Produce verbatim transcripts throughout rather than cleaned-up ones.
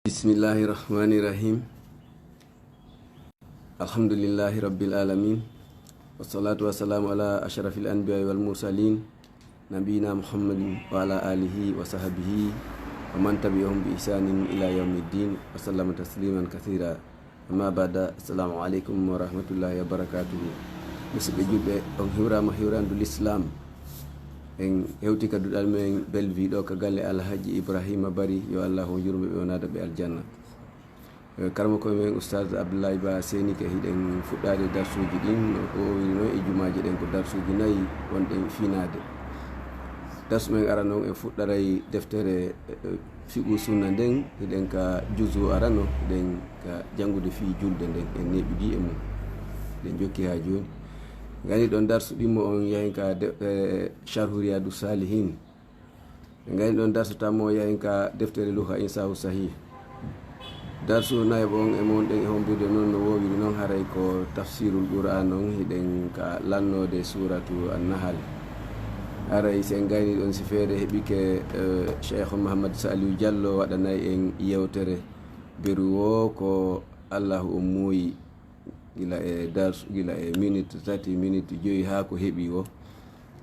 بسم الله الرحمن الرحيم. الحمد لله رب العالمين. والصلاة والسلام على أشرف الأنبياء والمرسلين، نبينا محمد وعلى آله وصحبه ومن تبعهم بإحسان إلى يوم الدين، وسلم تسليما كثيرا. أما بعد، السلام عليكم ورحمة الله وبركاته. Musidɓe julɓe, on hiwraama hiwrandu Lislaam. En hewti ka duɗal men Bellevue ɗo ka galle Alhaji Ibrahima Bari, yo Allahu yurmo ɓe, o naada ɓe aljanna. Eh, karamoko men Oustaz Abdoulaye Ba Seni, ka hiɗen fuɗɗaade darsuuji ɗin, no o woowiri non e jumaaji ɗen, ko darsuuji nayi wonɗen finaade. Darsu men arano on, en fuɗɗaray deftere, eh, Fiqhu Sunna nden, hiɗen ka juzu arano, hiɗen ka janngude fii julde nden, en neeɓidi e mum. Hiɗen jokki haa jooni. Ngani ɗon darsu ɗimmo on yahin ka de-, eh, Sharhu Riyadu Salihin. Ngani ɗon darsu tammo yahin ka deftere Luha Insahu Sahih. Darsu nayaɓo on e mon ɗen e hombirde non no woowiri non, haray ko tafsirul Qur'an on, hiɗen ka lannoode suratu An-Nahl. Haray si en gayni ɗon, si feere heɓike, eh, Cheikh Mouhammad Saliou Diallo waɗanay en yewtere. Beru wo ko Allahu on muuyi gila e darsu, gila e minute tati, minute joyi haa ko heɓi wo.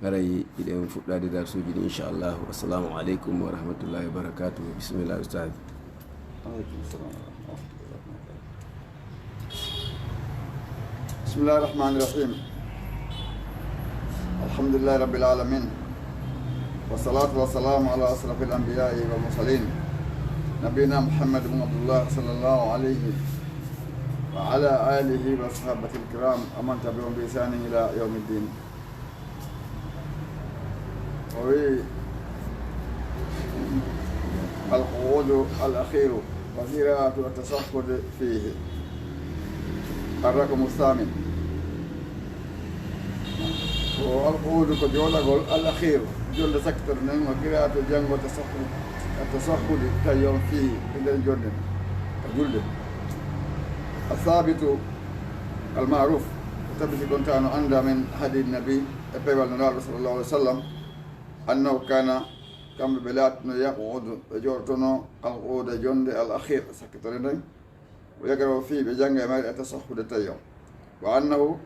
Haray hiɗen fuɗɗaade darsuuji ɗin, inchallahu. Assalamu aleykum wa rahmatullahi wa barakatuhu. Bisimilla, Ustaaz. Aleykum salam wa rahmatullahi wa barakatuh. بسم الله الرحمن الرحيم. الحمد لله رب العالمين. والصلاة والسلام على أشرف الأنبياء والمرسلين. نبينا محمد بن عبد الله صلى الله عليه وعلى آله وصحبه الكرام ومن تبعهم بإحسان إلى يوم الدين. O wi, القعود الأخير وقراءة التشهد فيه. الرقم الثامن. Ko القعود ko jooɗagol, الأخير, jonnde sakkitorɗe nden, وقراءة, janngo, التشهد, التشهد, tawi on فيه, e nder jonnde, ka julde. الثابت المعروف, ko tabiti kon tawa no anndaa من هدي النبي, e peewal Nulaaɗo صلى الله عليه وسلم, أنه كان, kamɓe ɓe laatino, يقعد, ɓe jooɗotono, القعود, jonnde, الأخير, sakkitore nden, ويقرأ فيه, ɓe jannga e mayre, التشهد, tahiya. وأنه,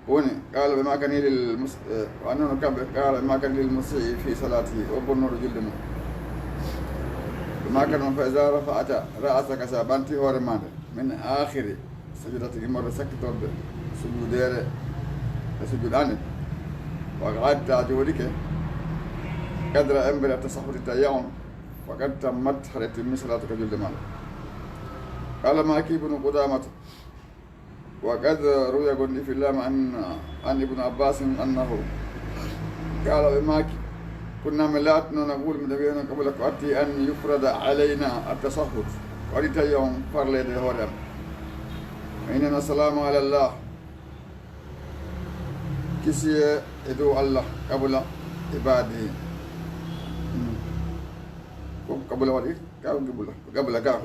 woni, قال, ɓe maakani للمس-, eh, وأنه, kamɓe, قال, ɓe maakani للمسيء في صلاته, o bonnooɗo julde mum. Ɓe maakani mo, فإذا رفعت رأسك, si a ɓanti hoore maa nde, من آخر سجدة, immorde sakkitorde sujuudeere e sujuudaande, وقعدت, a jooɗike, قدر, embere, التشهد, tahiya on, فقد تمت, haray timmi, صلاتك, julde maa nde. قال Maaki ibnu Qudaamata, وقد روي, gondi fillama, عن، عن ابن عباس أنه قال, ɓe maaki, كنا, min laatino, نقول, miɗen wi'ano, قبل, ko atti, أن يفرض علينا التشهد, ko adii tahiya on farleede e hoore amen. Min innano, السلام على الله, kisiyee e dow Allah, قبل عباده. Hmm. Ko قبل waɗi, ka قبل, قبل ka.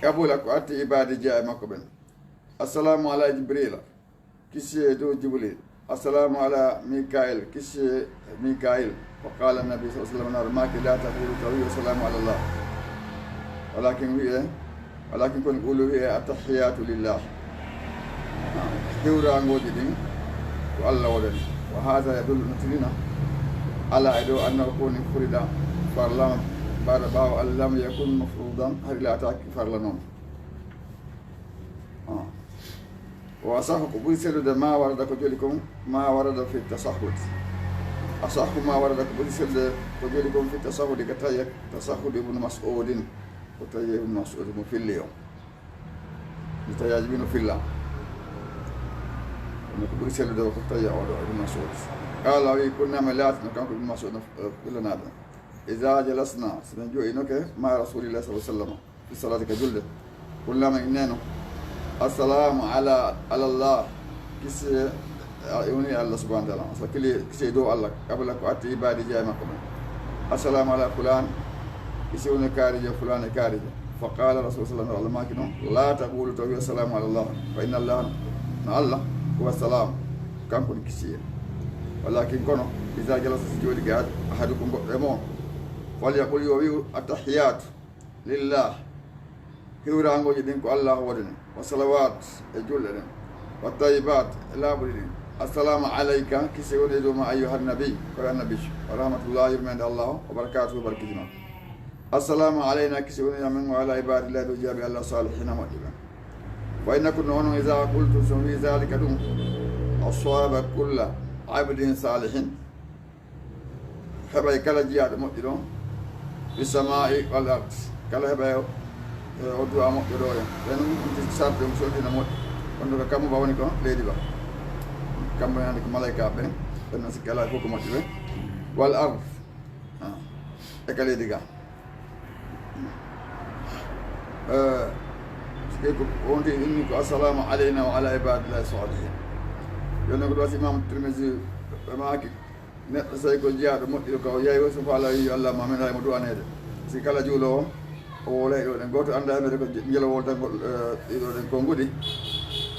قبل ko atti عبادي, jeyaa e makko ɓen. السلام على جبريل, kisiyee e dow Jibril. السلام على ميكائيل, kisiyee Mikail. وقال النبي صلى الله عليه وسلم, Nulaaɗo maaki, لا تقولوا, tawi السلام على الله, ولكن wi'ee, ولكن kono قولوا, wi'ee, التحيات لله, hiwraangooji ɗin ko Allah waɗani. وهذا يدل, no tinndina, على, e dow, أنه, ko woni, فرض, farlama, بعد, ɓaawo, أن لم يكن مفروضا, hari laataaki farlanooma. Ah. وأصح, ko ɓuri sellude, ما ورد, ko joli kon, ما ورد في التشهد. أصح ما ورد, ko ɓuri sellude, ko joli kon, في التشهد, ka tahiya, تشهد ابن مسعود, ko tahiya Ibnu Mas'ud mo filli on. Ɗi tahiyaaji ɗi no filla. Kono ko ɓuri sellude o ko tahiya oo ɗoo Ibnu Mas'ud. قال, o wi, كنا, min laatino, kanko Ibnu Mas'ud, no, eh, fillanaaɓe. إذا جلسنا, si min jooɗinoke, مع رسول الله صلى الله عليه وسلم, في الصلاة, ka julde, قلنا, min innayno, السلام على، على الله, kisiyee, a, e woni Allah subhanahu wa ta'ala. So kili, kisiyee dow Allah, قبل, ko atti, عبادي, jeyaa e makko ɓen. السلام على فلان, kisiyee woni kaarijo fulaan e kaarijo. فقال رسول صلى الله عليه وسلم, Allah maaki non, لا تقولوا, tawi السلام على الله، فإن الله, no Allah, هو السلام, kanko woni kisiyee. ولكن, kono, إذا جلس, si jooɗike, أحدكم, goɗɗo e mon, فليقل, yo wi'u, التحيات, لله. Hiwraangooji ɗin ko Allah waɗani, wa salawat e julɗe ɗen, wa tayyibat e laaɓuɗi ɗin. Assalamu alayka, kisi woni e dow ma, ayyuhan nabi, ko annabijo, wa rahmatullah, yurmeende Allah, wa barakatuhu, barkiji makko. Assalamu alayna, kisi woni e amen, wa ala ibadillahi, dow jaaɓi Allah, salihina, moƴƴuɓe. Fa innakum, no onon, iza qultum, so on wi zalika ɗum, asaba kulla abdin salihin, heɓay kala jiyaaɗo moƴƴo ɗon, fi samaa'i wal ard, kala heɓay o, o du'a moƴƴo ɗo en. Ɓen ɗum ɗum sarti on soltina moƴƴo. Kono ka kammu ba woni ko leydi ba. Kammu hande ko malaika ɓen, ɓen non sikki alaa fof ko moƴƴo ɓe. Wal ard, ah, e ka leydi ga. Eh, sikki ko wonti inni ko assalamu alayna wa ala ibadillahi salihin. Yo ne ko ɗo si Imam Tirmidhi ɓe maaki, neɗɗo so tawi ko jiyaaɗo moƴƴo ka o yahi, so faala yo Allah ma, amen, hay mo du'aneede. Si kala juuloowo, o wowlay ɗo ɗen. Gooto annda hemere ko je-, njelo wowltangol, eh, ɗiɗo ɗen konnguɗi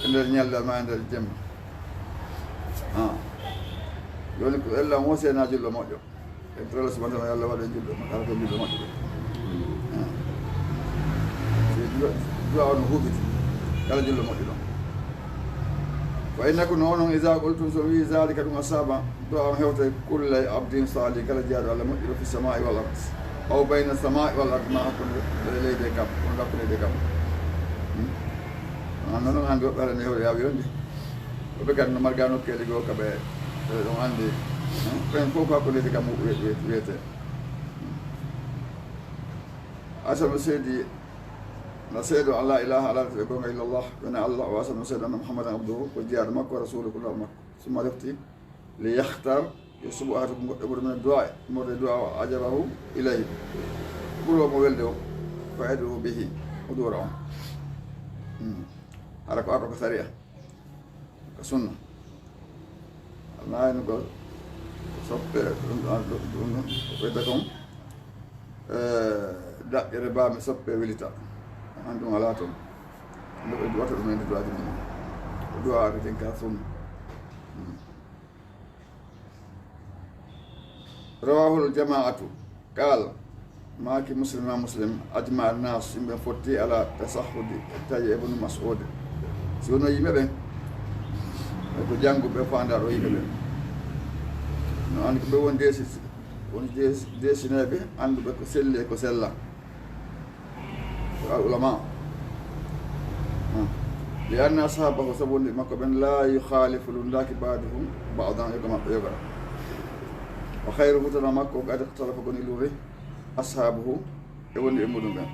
e nder ñallal ma e nder jemma. Ah. Jooni ko ella on sena julɗo moƴƴo. En toro Allah subhanahu wa ta'ala, Allah waɗa en julɓe, kala ko julɓe moƴƴuɓe. Ah. Si du'a, du'a on huɓiti, kala julɗo moƴƴuɗo. Fa innakum, no onon, iza qultum, so on wi zalika ɗum asaba, du'a on hewtay kulla abdin salih, kala jiyaaɗo Allah moƴƴuɗo, fi samaa'i wal ard. Aw bayna samaa'i wal ard, ma hakkunde leydi e kam, on hakkunde leydi e kam. Hmm? Ah, non, non, hande woɓɓe haɗa ne hewre yaawi yonde. Woɓɓe kadi no marga nokkeeli goo ka ɓe, ɓe ɗon anndi, hmm? Ɓen fof ko hakkunde leydi kam wi-, wi-, wiyetee. Asal no seedi, na seedo an la ilaha, alaa ɓe goonga illa Allah, wona Allah, o asal no seedo anna Muhammadan abduhu, ko jiyaaɗo makko, rasuluhu, ko nulaaɗo makko. Summa refti, li yakhtar, yo suɓo ahadakum goɗɗo ɓuri men du'a, morde du'a o ajabahu ilayhi. Ɓuri o mo welde o, fa yad'u bihi, o du'ora on. Hmm. Hara ko arɗo ko sariya. Ko sunna. Alaa heen ko soppe, ɗum ɗon, ɗum ɗon, ko ɓeyda kon, eh, daƴƴere baami soppe welita. An ɗum alaa toon. Nde ɓe duwata ɗum e nde duwaaji mum. Ko duwaade ten ka sunna. Hmm. Rawahul jamaatu. Qaal, maaki Muslim, Imaam Muslim, ajma annas, yimɓe fotti ala tasahhudi tayya ibnu Mas'ud. Si wonno yimɓe ɓen, ɓe ko jannguɓe, faandaa ɗo yimɓe ɓen. No anndi ko ɓe woni deesi-, woni dees-, deesineeɓe, annduɓe ko selli e ko sella. Al ulama. Hmm. Li anna ashabahu, sabu wonde makko ɓen, la yukhalifu, lundaaki ba'duhum ba'dan, yoga maɓɓe yoga. Wa khayruhu, tana makko, qad ikhtalafa, goni luuri, ashabuhu, e wonde e muɗum ɓen.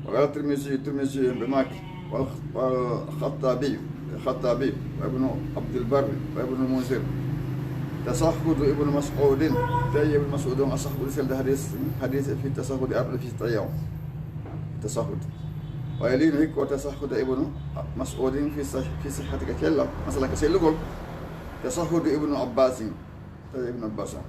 Wa qala Tirmidhi, Tirmidhi en ɓe maaki, wal, wal Khattabi, Khattabi, wa Ibnu Abdul Barri, wa Ibnu Munzir. Tasahhudu Ibnu Mas'udin, tawi Ibnu Mas'ud on asahhu ɓuri selde hadis, hadis fi tasahhudi arɗo fi tayaw. Tasahhud. Wa yalinu hikko tasahhuda Ibnu Mas'udin fi sah-, fi sihhati ka cella, masalan ka sellugol. Tasahhudu Ibnu Abbasin, tawi Ibnu Abbas on.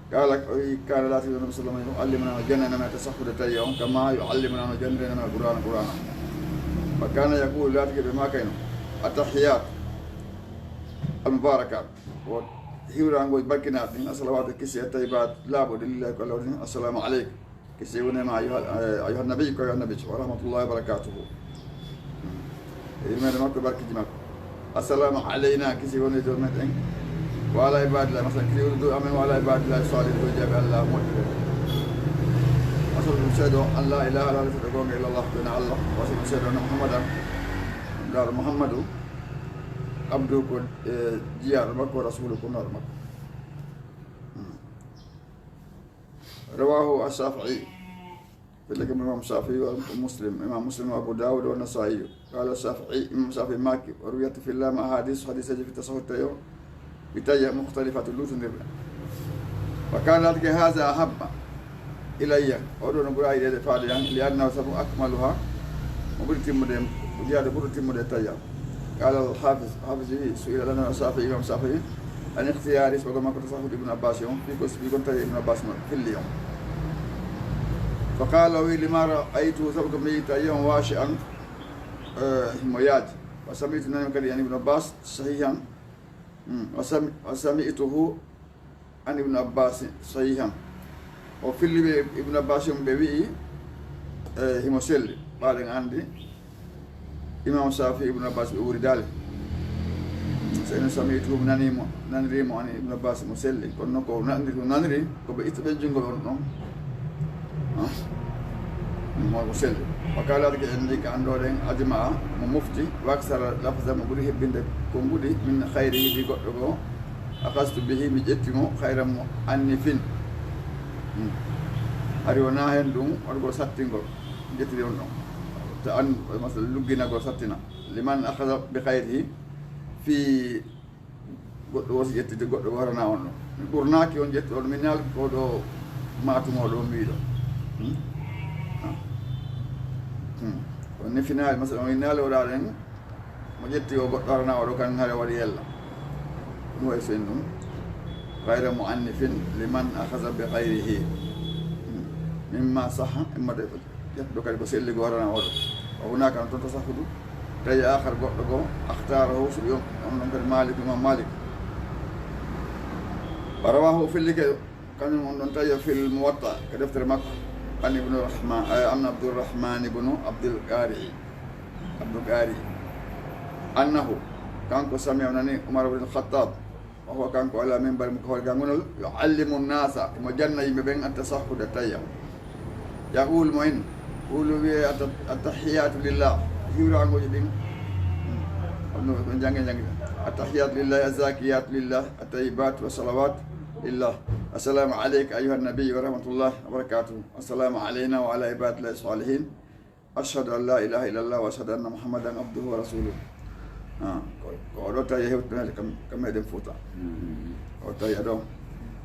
Qala, o wi, kana laati Nabi sallallahu alaihi wasallam yu'allimuna, no jannana men tasahhuda tayya on, kama yu'allimuna, no jannirana men Qur'ana, Qur'ana. Wa kana yaqulu, laati ɓe maakayno, attahiyat al mubarakat, o hiwrangol barkinaaɗe ɗin, as-salawatu, kisi, at-tayyibat, laaɓuɗe, lillahi, ko Allah waɗi, assalamu aleyka. Kisi woni ma ayyuha, eh, ayyuha nabi, ko yo annabi, wa rahmatullahi wa barakatuhu. E yurmeende makko, barkiji makko. Assalamu alayna, kisi woni dow meɗen. Wa ala ibadillah, masalan, kisi woni dow amen, wa ala ibadillah salih, dow jaaɓi Allah moƴƴuɓe. Asal ɗum seedo an la ilaha, alaa seedo goonga illa Allah, ko wona Allah. Wasal ɗum seedo anna Muhammadan, nulaaɗo Muhammadu, abdu ko, eh, jiyaaɗo makko, rasulu ko nulaaɗo makko. Hmm. Rawahu ash-Shafi'i. Filleke mo Imam Shafi'i wa Muslim, Imam Muslim wa Abu Dawud wa Nasa'i. Qala Shafi'i, Imam Shafi'i maaki, wa ruwiyat fil ma ahadith, hadiseeji fi tasahhud tayo, fi tayya mukhtalifatu, luutondirɗe. Wa qala, laatike, hadha ahabba ilayya, oɗo no ɓuri yiɗeede faade an, li annahu, sabu, akmaluha, mo ɓuri timmude, jiyaaɗo ɓuri timmude tayya. Qala al-Hafiz, Hafiz wi, su'ila, laatano Shafi'i, Imam Shafi'i, an ikhtiyari, sabu makko tasahhud Ibnu Abbas on, fii ko, fii ko tawi Ibnu Abbas no filli on. Fa qala, o wi, lima ra'aytu, sabu ko mi yi'i tayya on, washi'an, eh, himo yaaji. Wa sami'tu, nani kadi an Ibnu Abbas, sahihan. Hmm, wa sami-, wa sami'tuhu an Ibnu Abbas sahihan. O filli ɓe Ibnu Abbas, yum ɓe wi'i, e, himo selli. Ɓaaɗen anndi, Imam Shafi, Ibnu Abbas ɓe wuridaali. So enen sami'tuhu, mi nanii mo, naniri mo, ani Ibnu Abbas mo selli. Kono noon ko naniri, ko naniri, ko ɓe itta ɓen junngol on ɗon. Ah. Mo, mo selli. Wa qala, ke en ni ka anndo ɗen, ajma'a, mo mofti, wa aksara lafza, mo ɓuri hebbinde ko ngudi, min khayrihi, ɗi goɗɗo goo, akhadhtu bihi, mi ƴetti mo, khayra mu'annifin. Hmm. Hari wonaa heen ɗum, waɗugol sattingol, ƴettiri on ɗon. Ta an, masala, lugginagol sattina. Liman akhadha bi khayrihi, fii goɗɗo woosi ƴettude, goɗɗo waranaa on ɗon. Mi ɓurnaaki on ƴettu on, mi naal ko ɗo maatunoo ɗo mi wiɗo. Hmm? Ah. Hmm. On nefinaali, masala, on naali o ɗaɗen, mo ƴetti o goɗɗo arana o ɗo kan hare waɗi yella. Ɗum wayi so en ɗum. Ghayra mu'annifin liman akhadha bi ghayrihi. Hmm. Mimma sahha, immade ko ƴettuɗo kadi ko selli go arana o ɗo. Wa hunaka no toon tasahhudu. Tawi akhar goɗɗo go, akhtarahu, suɓi on, on ɗon kadi Malik, Imam Malik. Wa rawahu fillike, kañum on ɗon tawi fil Muwatta, ko deftere makko. An Ibnu Rahman, eh, an Abdurrahman ibnu Abdul Qari. Abdul Qari. Annahu, kanko sami o nani Umar ibn Khattab, wa huwa kanko ala minbar mo ko hoore gangunol, yu'allimu nasa, mo janna yimɓe ɓen at-tashahhud, attahiyya. Yaqul mo en, qulu wiye atta-, attahiyatu lillah, hiwrangooji ɗin. Ɗum ɗon jannge jannge. Attahiyatu lillah, azzakiyatu lillah, at-tayyibatu wassalawat lillah. Assalamu alayka ayyuhan nabiy wa rahmatullahi wa barakatuh. Assalamu alayna wa ala ibadillahi salihin. Ashhadu an la ilaha illallah wa ashhadu anna Muhammadan abduhu wa rasuluh. Ah, ko, ko oɗo tawi hewtinande kam, kam meɗen Fuuta. Mm. O tawi aɗo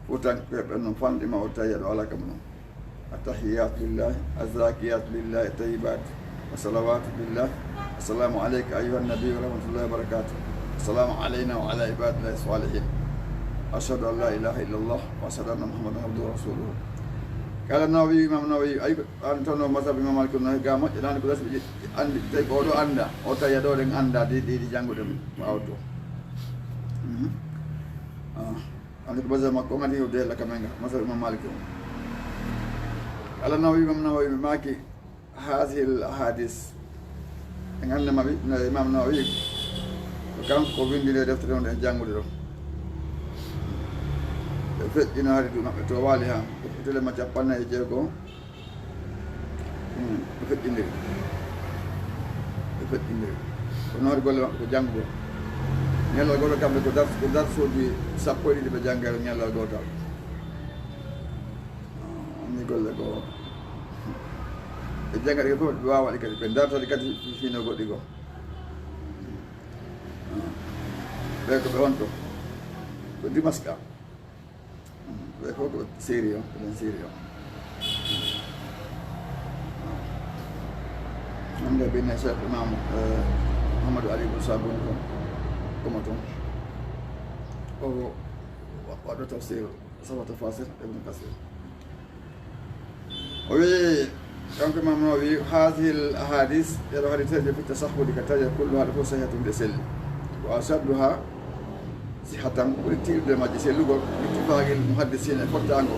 Fuuta, ko ɓen non fanɗi ma, o tawi aɗo ala kam non. Attahiyatu lillahi, azzakiyatu lillahi, tayyibat, wa salawatu lillah. Assalamu alayka ayyuhan nabi wa rahmatullahi wa barakatuh. Assalamu alayna wa ala ibadillahi salihin. Ashhadu an la ilaha illallah wa ashhadu anna Muhammadan abduhu wa rasuluh. Qala Nawawi, Imam Nawawi, ay, an tawno mazhab Imam Malik no ga moƴƴe, nani ko lasɓe andi, tawi ko oɗo anda, o tawi ɗo ɗen anda, ɗi, ɗi, ɗi janngude min, ɓaawo to. Mhm. Ah, andi ko mazhab makko, ngati hewde hela kamen ga, mazhab Imam Malik on. Qala Nawawi, Imam Nawawi ɓe maaki, hazihil ahadis. En andi ma wi-, no Imam Nawawi, ko kanko ko windi nde deftere wonde en janngude ɗo. Ɓe feƴƴino hari du maɓɓe to waali ha, ko tele ma capanɗe nayi e jeego. Hmm, ɓe feƴƴindiri. Ɓe feƴƴindiri. Ko noon golle maɓɓe ko janngugol. Ñallal gootal kamɓe ko dars-, ko darsuuji sappo e ɗiɗi ɓe janngata ñallal gootal. Ah, ni golle ko ɓe janngata ɗi fof, ɓe waawa ɗi kadi, ɓe darta ɗi kadi fino goɗɗi goo. Ah, ɓe ko ɓe honto? Ko Dimaska. Ɓe fof ko Siriya, ko ɗen Siriya. Hannde ɓe ne Cheikh Imam, eh, Mouhamadou Ali Ibn Sabuni ko, komo toon. O wa-, waɗɗo tafsir, safa tafasir Ibn Kasir. O wi, kanko Imam Nawawi, hazihil ahadis, ɗeɗo hadiseeje fi tasahhudi ka tawiya kulluha ɗe fof sahihatun ɗe selli. Wa ashadduha sihatan, ko ɓuri tiiɗude majje sellugol, ittifaqil muhaddisina e fottaango,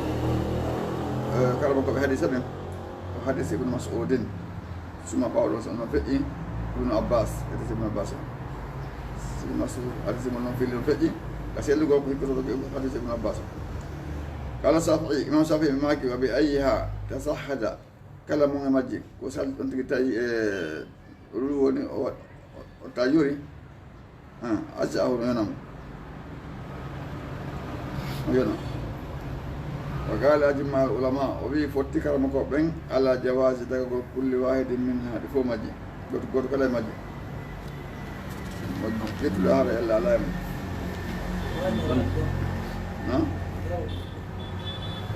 eh, kala mo ko ɓe hadisa ɓen, ko hadis Ibnu Mas'udin. Suma ɓaawo ɗon, so no feƴƴi Ibnu Abbas, hadis Ibnu Abbas. Suma su hadis mo non fili no feƴƴi, ka sellugol ko hikkoto ko hadis Ibnu Abbas. Qala Shafi'i, Imam Shafi'i maaki, wa bi ayyiha tasahhada, kala mum e majji, ko sal-, on tigi tawi e rulu woni o wa-, o, o tawi yori, ah, acca ahuru yonamo. O yona. Wa qala ajma al ulama, o wi fotti karamoko ɓen ala jawazi dagagol kulli wahidin minha, ɗi fof majji. Gooto, gooto kala e majji. Ƴettude haara e Allah alaa e mum. Ha?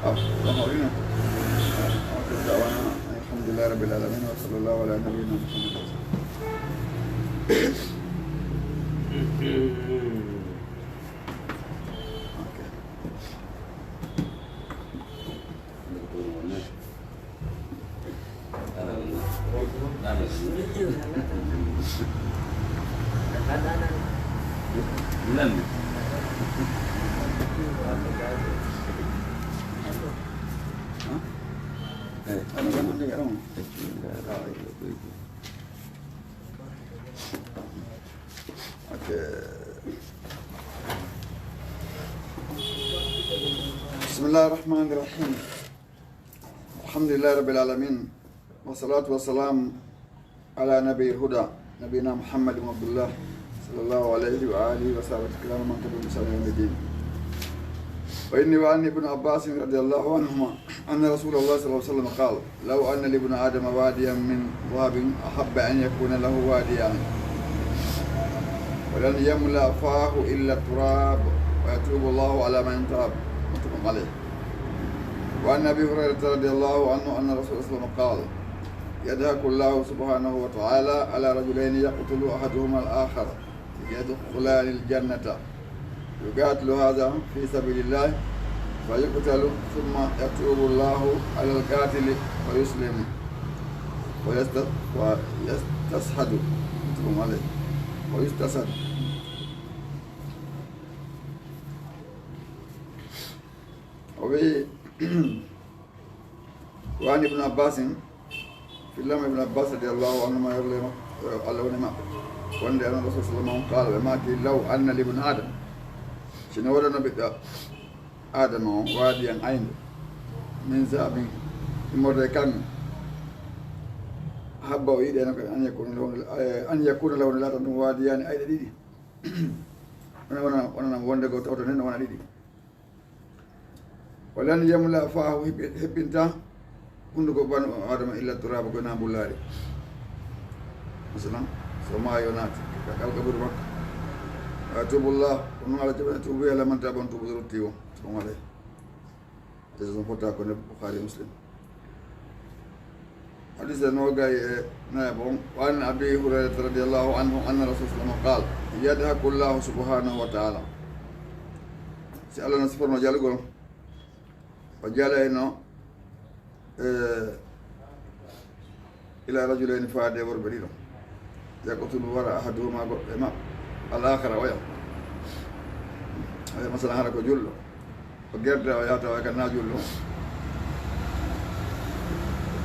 Ah, ɗon hawrino. Ah, ah, da'wana alhamdulillahi rabbil alamin wa sallallahu ala nabiyyina Muhammad. Ok. Ok. بسم الله الرحمن الرحيم. الحمد لله رب العالمين. والصلاة والسلام على نبي الهدى نبينا محمد بن عبد الله صلى الله عليه وآله وصحبه الكرام ومن تبعهم بإحسان إلى يوم الدين. وإني وعن ابن عباس رضي الله عنهما أن رسول الله صلى الله عليه وسلم قال: لو أن لابن آدم واديا من ذهب أحب أن يكون له واديان ولن يملأ فاه إلا التراب ويتوب الله على من تاب. متفق عليه. وعن أبي هريرة رضي الله عنه أن رسول الله صلى الله عليه وسلم قال: يضحك الله سبحانه وتعالى على رجلين يقتل أحدهما الآخر يدخلان الجنة، يقاتل هذا في سبيل الله فيقتل ثم يتوب الله على القاتل فيسلم ويست-، ويستشهد. متفق عليه. ويستشهد. O wi'i, وعن ابن عباس, fillama Ibn Abbas radiyallahu anhuma, yerle ma-, Allah woni maɓɓe, wonde Annabi Rasul sallallahu alaihi wasallam on qaala, ɓe maaki: لو أن لابن آدم, si no woodano ɓiɗɗo Adama on, واديا, aynde, من ذهب, immorde e kaŋŋe, أحب, o yiɗi, أن يكون له, أن يكون له, laatan ɗum, واديان, ayɗe ɗiɗi. Wona, wona, wonana mo wonde goo tawto nden no wona ɗiɗi. ولن يملأ فاه, heɓɓi-, heɓɓinta hunduko banu Adama إلا التراب, ko na mbullaari. Masalan, so maayo naati ka kal kaburu makko, ويتوب الله, ko non Allah jaɓana tuubu, على من تاب, on tuubu rutti on. Tuma alay. Te so fota ko ne Bukhari, Muslim. Hadise noogay e nayaɓo on, وعن أبي هريرة رضي الله عنه أن رسول الله صلى الله عليه وسلم قال: يضحك الله سبحانه وتعالى. Si Allah no siforno jalugol, o jalayno, e, إلى رجلين, faade worɓe ɗiɗo. يقتل, wara, أحدهما, goɗɗo e maɓɓe, الآخر, oya. Oya, masalan, hara ko julɗo. O gerda, o yaha tawa kan na julɗo.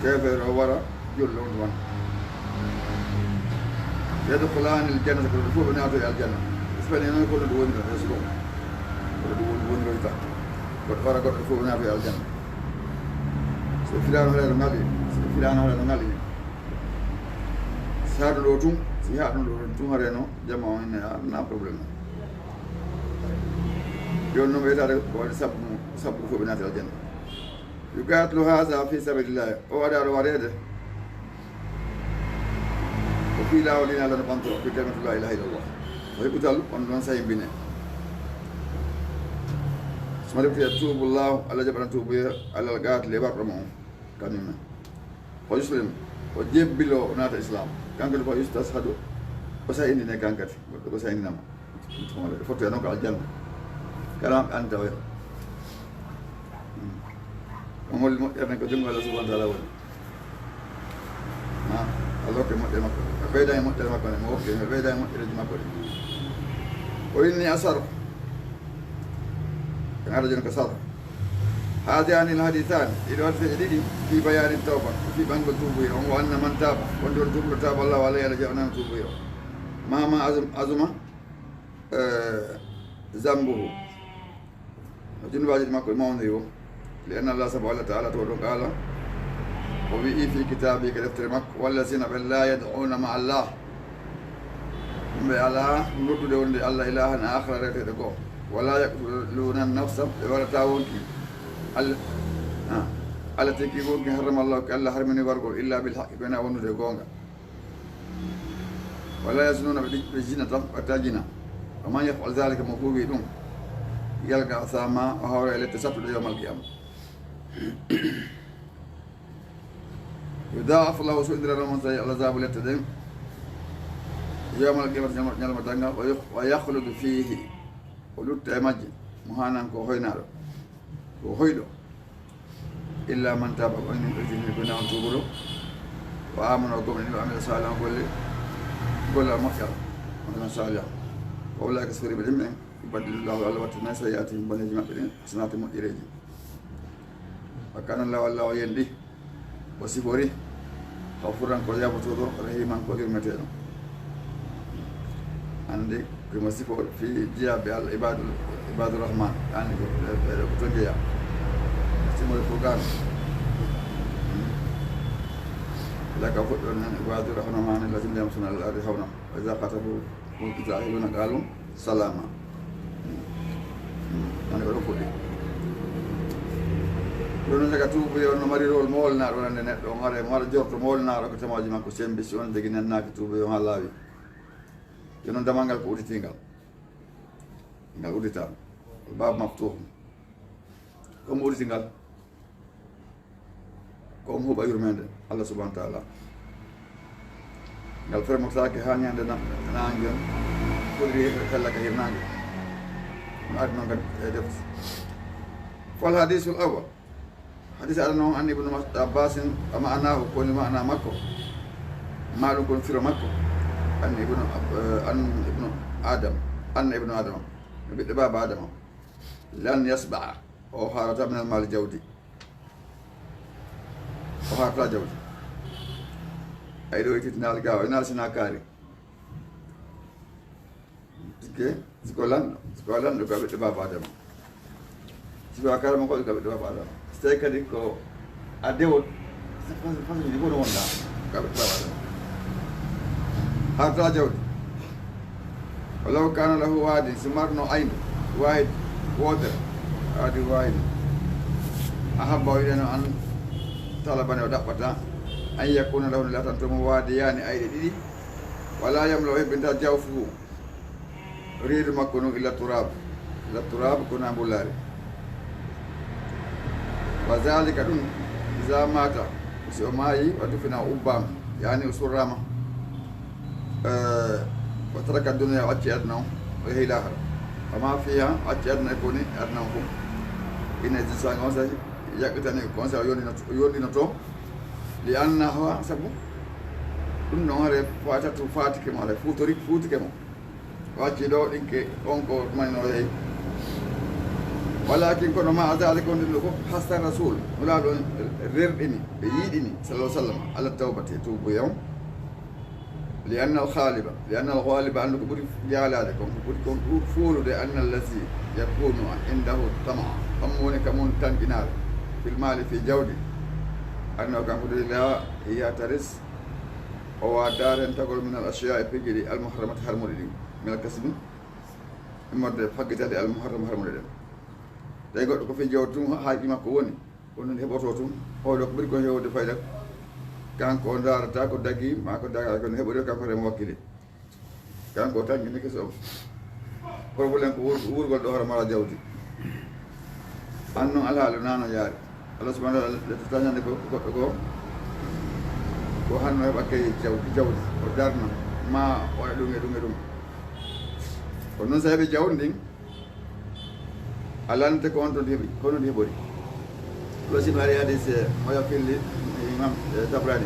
Keefeero o wara julɗo on tuma. يدخلان الجنة, ko ɓe fof ɓe naatoyi aljanna. Espani noon ko no ɗum woni ɗon, yeeso ɗum. Ko ɗum woni, woniroyta. Goɗɗo wara goɗɗo fof ɓe naatoyi aljanna. So filaano hoore no ngali, so filaano hoore no ngali. Si haa ɗum ɗo tun, si haa ɗum ɗo tun, tun hoore no, jama on ne, a, na problème. Yo non ɓeytaade ko waɗi sabu, sabu fof ɓe naati aljanna. يقاتل هذا في سبيل الله, o waɗa ɗo waɗeede ko fii laawol diina Allah no ɓanto, في كلمة لا إله إلا الله. O heɓutal on ɗon sahimbine. Suma refti, يتوب الله, Allah jaɓana tuubuye, على القاتل, e warɗo mo on, kañum en. فيسلم, o jebbilo, o naata Islam. Kankati, فيستشهد, o sahindine kankati. Goɗɗo ko sahindinama. Ɗum fottoya noon ko aljanna. Kala maɓɓe anndi tawoya. Hmm. On holli moƴƴere nden ko junngo Allah subhanahu wa taala woni. Ha, Allah hokke moƴƴere makko. O ɓeyda e moƴƴere makko nden, mo hokke, o ɓeyda e moƴƴereeji makko ɗin. O inni asar. Ko ngara jooni ko sar. هذان الحديثان, ɗiɗo hadiseeje ɗiɗi, في بيان التوبة, fii ɓanngol tuubuye on, وأن من تاب, wonde on tuubuɗo, تاب الله عليه, Allah jaɓanamo tuubuye o. مهما عظم, عظم, eh, ذنبه, no junuubaaji makko e mawniri o. لأن الله سبحانه وتعالى, to ɗon qaala, o wi'i في كتابه, ka deftere makko, والذين, ɓe, لا يدعون مع الله, ɓe alaa noddude wonde Allah إلها آخر, reweteeɗo goo, ولا يقتلون النفس, ɓe warataa wonki, al-, ah, التي, ki wonki, حرم الله, ki Allah harmini wargol, إلا بالحق, ko wonaa wondude e goonga. ولا يزنون, ɓe ɗi-, ɓe zinataa, ɓe waɗataa zina. ومن يفعل ذلك, mo huuwi ɗum, يلق أثاما, o hawra e lette sattuɗe يوم القيامة. يضاعف له, suuɗindiran mo, العذاب, lette ɗen, يوم القيامة, ñalma, ñalma darngal, ويخ-، ويخلد فيه, o lutta e majje, مهانا, ko hoynaaɗo, ko hoyɗo. إلا من تاب, ko on yimɓe tini, ko on tuubuɗo, وآمن, o gomɗini, وعمل صالحا, golle, gollal moƴƴal, عملا صالحا. فأولئك, siforiiɓe ɗin ɓen, يبدل الله, Allah wattinay, سيئاتهم, boneeji maɓɓe ɗin, حسنات, moƴƴereeji. وكان الله, Allah o yendi, O sifori ko furanko yafotooɗo, rahiman ko yurmeteeɗo. Anndi ko mo sifo fii jiyaaɓe Allah, ibadul, ibadur rahman, anndi ko ɓe, ɓe, ɓe ko to njeya. Sifori Furqaan. Ila ka fuɗɗo nan, ibadur rahman, alladhina yamshuna alal ardi hawna, wa idha khatabahumul jahiluna qalu salama. Ande ko ɗo fuɗɗi. Ɗum no daga tuubuye on no mari rol moolnaaɗo wonande neɗɗo on, hara mo waɗa jorto moolnaaɗo ko tamaaji makko sembi, si on jagi nennaaki tuubuye on haa laawi. Yo non damal ngal ko udditingal. Ngal udditaa. Baabu maftuuh. Ko mo udditi ngal? Ko mo huɓa yurmeende Allah subhanahu wa taala. Ngal fermotaake haa ñande na-, naange on, fotiri hella ka hirnaange. No addi non kadi e defte. Fal hadisul awwal. Hadis aɗa non an Ibnu Mas-, Abbasin, a ma'anaahu, ko woni ma'ana makko. Ma ɗum ko woni firo makko. An Ibnu Ab-, eh, an Ibnu Adam. An Ibnu Adama. No ɓiɗɗo baaba Adama. Lan yasba'a. O haarata minal maali jawdi. O haarata jawdi. Ay ɗo ititinaal gaawa, inaal sina kaari. Sike, siko lanɗo, siko lanɗo ka ɓiɗɗo baaba Adama. Siko a karama ko ka ɓiɗɗo baaba Adama. So tawi kadi ko a dewo, façon, façon ji gono wonda ka ɓiɗɗo baaba Adama. Haarata jawdi. Walaw kana lahu wadin, si marno aynu, wahid, wootere, wadi wahid. Ahabba o yiɗano an talabane o ɗaɓɓata, an yakuna lahu no latanto mo wadiyani ayɗe ɗiɗi, wala yamla o hebbinta jawfuhu, reedu makko ndun illa turab, illa turab ko na mbullaari. Wa zalika ɗum, iza mata, ko si o maayi, wa dufina o ubbaama, yani o surraama. Eh, wa taraka dunya, o acci aduna on, o yehi laahara. Wa ma fiha, o acci aduna e ko woni aduna on fof. Ina exista on saaji, yaɓɓitani ko on saaji o yondinoto, o yondinoto. Li annaha, sabu ɗum ɗon hare fatatu, fatike mo, hare futori, futike mo. O acci ɗo ɗinke on ko manino yehi. Walakin kono ma a zalika on ɗum ɗo fof, hasta rasul, nulaaɗo on rerɗini, ɓe yiɗini, sallallahu alaihi wasallam, ala tawbati, e tuubuye on. Li anna al ghaliba, li anna al ghaliba, anndu ko ɓuri jaalaade kon, ko ɓuri kon ɗu-, fuulude, anna allazi yakunu indahu tama, on woni ka mun tanƴinaare, fil mali, fi jawdi, annahu kanko de la yataris, o waadaare en tagol min al ashiya e piiji ɗi al muharramati harmuɗi ɗin, min al kasbi, immorde faggitaade al muharram harmuɗe ɗen. Tawi goɗɗo ko fi jawdi tun haqqi makko woni, ko non heɓoto tun, oɗo ko ɓuri ko heewde fayda, kanko o ndaarata ko dagi, ma ko daga, ko no heɓori o kanko remo wakkili. Kanko o tanƴini keso on. Problème ko wur-, wurgol ɗo hoore mara jawdi. An non alhaali nano yaari. Allah subhanahu wa ta'ala le tañande ko goɗɗo ko, ko hanno heɓa kay jawdi, jawdi. O darna, ma waɗa ɗum e ɗum e ɗum. Ko non sa heɓi jawdi ndin, a lannete ko on ton heɓi, ko non heɓori. Ɗo si mari hadis, eh, mo yo filli, eh, Imam, eh, Tabrani.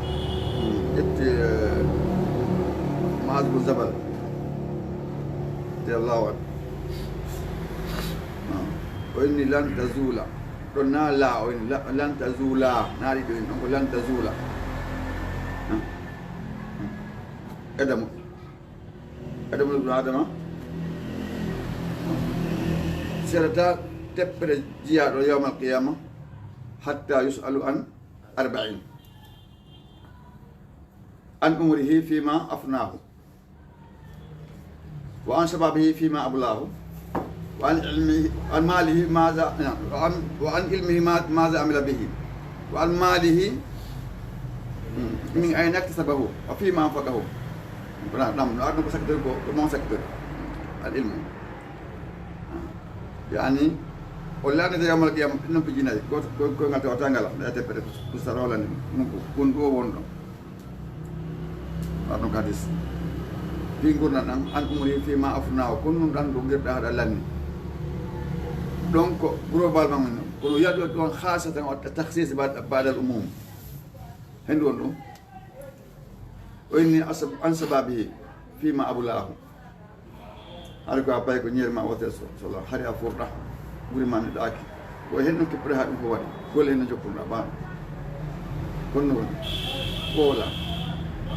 Hmm, ƴetti, eh, Muaz bin Jabal. Radiyallahu anhu. Ah. O inni lan tazula. Ɗon na la, o inni la-, lan tazula. Na ɗiɗo inni, ɗon ko lan tazula. Ah. Hmm. Adamu. Adamu ibnu Adama. Seɗata teppere jiyaaɗo yawmal qiyama. Hatta yus'alu an arba'in. An umrihi fima afnahu. Wa an shababihi fima ablahu. Wa an ilmihi, an malihi maza, wa an, wa an ilmihi ma, maza amila bihi. Wa an malihi, hmm, min ayna iktasabahu. Wa fima anfaqahu. Wona ɗam, no arno ko secteur ko, ko mon secteur. Al ilmu. Yani, o lannete yawmal qiyama, ɗum non piiji nayi. Gooto, ko, ko ngal tawata ngala, ɗa teppere, ko sa rolani, ɗum ko, kon ɗo wonɗo. Arno kadis. Fi ngurndan ɗan, an umri fi ma afna, ko nun ɗan ɗo girɗa haɗa lanni. Donc, globalement, kono yaɗo ɗon khasatan wa takhsis ba'd, ba'd al umum. Hen ɗon ɗum. O inni asab-, an shababihi fima ablahu. Hari ko a pay ko ñeeri ma wote so, so la, hari a furɗa. Ɓuri ma neɗɗaaki. Ko hen no kippuɗa ha ɗum ko waɗi. Golle hen no jokkuɗa, ba. Kono woni wowla.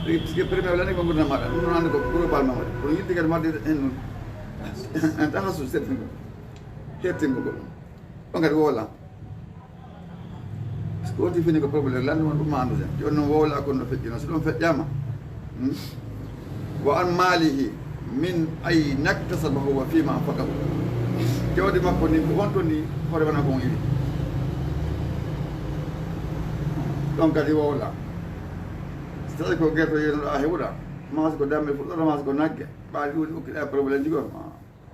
Parce que premier wala ni ko ngurndan maɗa, ɗum noon hannde ko global ma waɗi. Kono yiɗde kadi waɗde heen ɗum. En taha so seeɗtingol. Heɓtingol ɗum. Ɗon kadi wowla. Parce que wonti fini ko problème lannduma ɗum ma anndu jan. Jooni noon wowla kon no feƴƴi noon. So ɗum feƴƴaama. Hmm? Wa an malihi min ayna iktasabahu wa fima anfaqahu. Jawdi makko ndin ko honto ndi hoore wona ko on iwi. Ɗon kadi wowla. So tawi ko gerto yenoɗa heɓuɗa. Maa si ko dammel fuɗɗoto, maa si ko nagge. Ɓaali ɗuuɗi okkiɗa problème ji goo.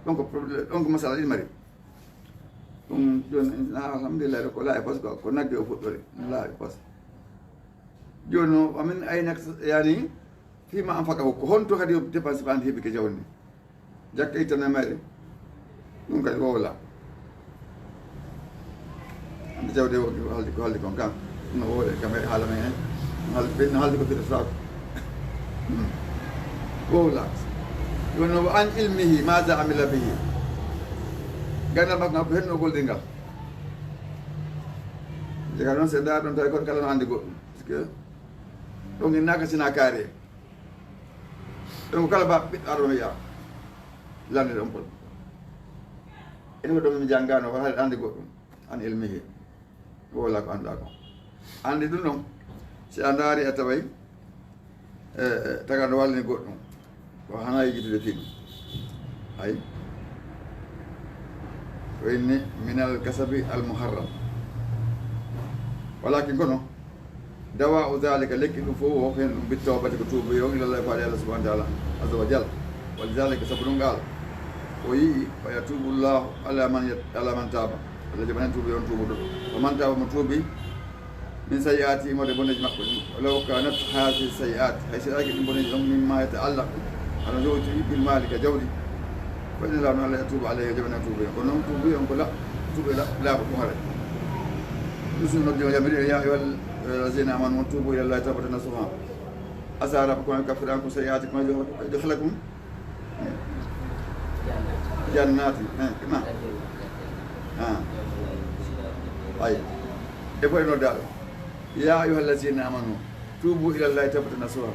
Ɗon ko problème, ɗon ko masala ɗin mari. Ɗum jooni, alhamdulillah, ko laaɓi parce que ko nagge o fuɗɗori. Laaɓi parce que. Jooni noon, wa min ayna, yani, fima anfaqahu, ko honto kadi o dépense ɓaande heɓi ke jawdi ndi? Jakka ittana mayre. Ɗum kadi wowla. Hannde jawdi o ko haldi, ko haldi kon kan. No wowle kam e haala men heen. Hal-, ɓen no haldi ko firo saako. Wowla. Jooni noon, wa an ilmihi, maza amila bihi. Ganndal makko ngal, ko honno o golliri ngal. Jega noon, so ndaar ɗon tawi kon kala no anndi goɗɗum. Parce que ɗon innaaka sina kaari. Ɗum ko kala ba ɓiɗɗo Aadama wiya, lannde ɗon pol. Ene ko ɗum mi janngaano, ko haɗa anndi goɗɗum, an ilmihi. Wowla ko annduɗaa ko. Anndi ɗum ɗon, si a ndaari a taway, e, e, taga no wallini goɗɗum, ko hana yejjitude fii ɗum. Hay. Ko inni minal kasabi al muharram. Walakin kono, dawa'u dhalika, lekki ɗum fof o ko heen ɗum, bit tawbati ko tuubu yo ila Allah, faade Allah subhanahu wa ta'ala, azza wa jal. Wa lidhalika, sabu ɗum qaala, o yi'i, fa yatubu Allahu ala man yat-, ala man taaba. Allah jaɓanan tuubu on tuubuɗo. Wa man taaba, mo tuubi, min sayyi'ati, immorde boneeji makko ɗin. Walaw kanat hadhihi sayyi'at, hay si ɗaaki ɗin boneeji ɗon, mimma yata'allaqu, hano jowti bil mali ka jawdi. Fa inna Allaha, Allah yatubu alayhi, jaɓana tuubu on. Kono noon tuubu on ko la-, tuubu la-, laaɓa ɗum haray. Ɗum sunno noddi o yamiri, ya ayyuhal ladhina amanu tubu ila Allahi tawbatan nasuha. Asa rabbukum an yukaffira ankum sayyi'atikum wa yudkhilakum jannati. Eh, ima. Ah. Ay. E ko e noddaɗo. Ya ayyuhal ladhina amanu tubu ila Allahi tawbatan nasuha.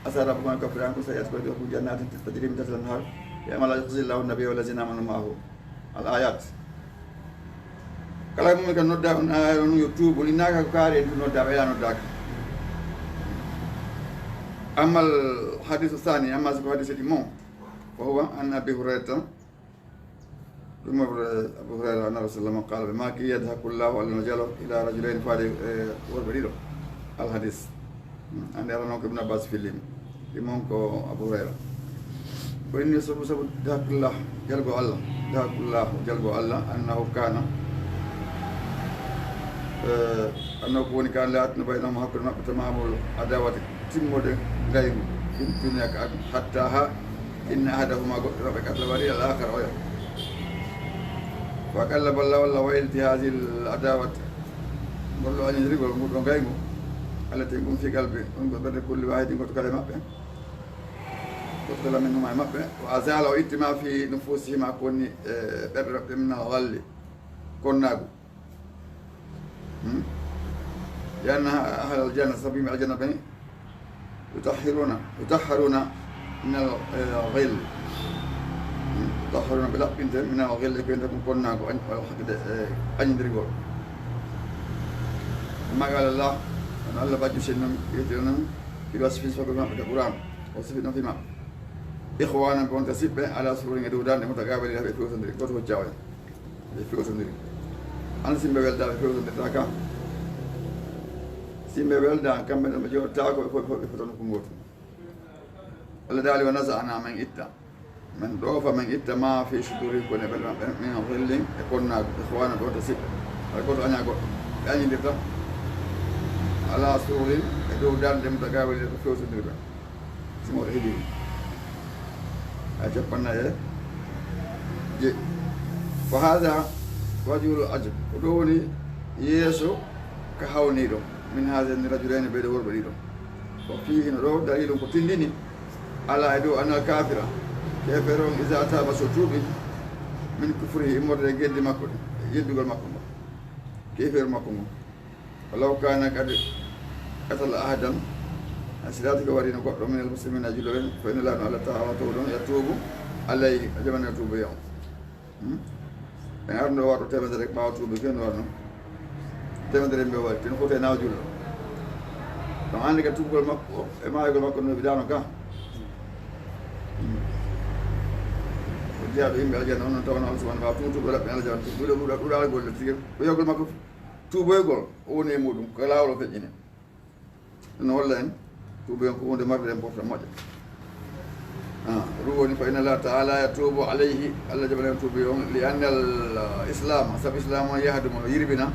Asa rabbukum an yukaffira ankum sayyi'atikum wa yudkhilakum jannatin tajri min tahtiha al-anhar. Yawma la yukhzi Allahu an-nabiyya wal ladhina amanu ma'ahu. Al ayat. Kala mum kan nodda on aya on yo tuubu, on innaaka ko kaari en nodda, ɓeya noddaaka. Amma al hadisu thani, amma si ko hadise ɗi mo, fa huwa an Abi Hurayrata, ɗum Abu Hurayra anna Rasulullah qala, ɓe maaki yadhaku Allahu, Allah no jalo ila rajulayni, faade, e, worɓe ɗiɗo. Al hadis. Ande ara noon ko Ibn Abbas fillim. Ɗi mon ko Abu Hurayra. Ko inni sabu, sabu dahakullah, jalgo Allah. Dahakullah, jalgo Allah, annahu kana. Eh, annahu ko woni kan laatino baynahum hakkunde maɓɓe tamamul adawati, timmude ngaygu, fin duniya ka aduna. Hatta ha inna ahadahuma goɗɗo maɓɓe katla wari al akhar oya. Wa qallaba Allah walla wayliti hadhihi al adawat. Ngol ɗo añindirgol, ngol ɗo ngaygu. Allati ɗum fi qalbi, ɗum ko ɓernde kulli wahidin, goto kala e maɓɓe. Goto kala minhuma e maɓɓe. Wa azala, o itti ma fi nufusihima, ko woni e ɓerɗe maɓɓe, min al ghalli, konnaagu. Hmm? Li anna ahlal janna, sabu yimɓe aljanna ɓen, yutahhiruna, yutahharuna min al, eh, ghill. Hmm? Yutahharuna, ɓe laɓɓinte, min al ghill, ko wiyetee ɗum konnaagu, añ-, walla hakkude, eh, añindirgol. Kama qala Allah, no Allah bajjo sen non, wiyetee non, fi wasfi, sabu maɓɓe ka Qur'an, o sifi ɗum fi maɓɓe. Ikhwanan, ɓe wonta siɓɓe, ala sururin, e dow darnde, mutaqabilin, ɓe fewtondiri, goto hocca oya. Ɓe fewtondiri. An simɓe welda, ɓe fewtondirta ka. Simɓe welda, kamɓe ɗon ɓe jooɗotaako, ɓe fof, ɓe fof ɓe fota nokku gootu. Allah daali, wa naza'na, men itta. Men ɗoofa, men itta ma fi sudurihim, ko ne ɓerɗe maɓɓe, min ghillin, e konnaagu, ikhwana, ɓe wonta siɓɓe. Hay gooto añaa goɗɗo. Ɓe añindirta. Ala sururin, e dow darnde, mutaqabilin, ko fewtondirɓe. Simoɗo heɓi a cappannayi e jeɗɗi. Wa hada wajhul ajab, ko ɗo woni yeeso ka hawniiɗo, min haadayni rajulayni, ɓeeɗo worɓe ɗiɗo. Wa fiihi, no ɗo dalilun ko tindini, ala, e dow, annal kaafira, keefeero on, iza taaba, so tuubi, min kufrihi, immorde e geddi makko ɗin, e yeddugol makko ngol, keefeero makko ngol. Walaw kana qad Qatala ahadan, a siraati ko waɗino goɗɗo minal muslimina e julɓe ɓen, fa inna Allaha, Allah taala, tawɗo on, yatuubu alayhi, a jaɓana tuubu on. Hmm? En arno waɗo temedere ɓaawo tuubi ken waɗno. Temedere mbe waɗi, ten fof e nawa julɗo. Ɗum anndi ka tuubugol makko, e maayugol makko no wiɗaano ka. Hmm. O jeyaa ɗo yimɓe aljanna, on non tawana Allah subhanahu wa taala, tuutuɓe laɓɓe aljanna, ɗuuɗa, ɗuuɗa, ɗuuɗa golle tigi. Ko yogol makko tuuboygol, o woni e muɗum, ko laawol o feƴƴini. No walla en, tuubi on ko huunde marde important moƴƴa. Ah, ɗum woni, fa inna Allaha taala yatuubu alayhi, Allah jaɓana en tuubi on, li anna al islam, sabu islam on yahdumu no yirbina,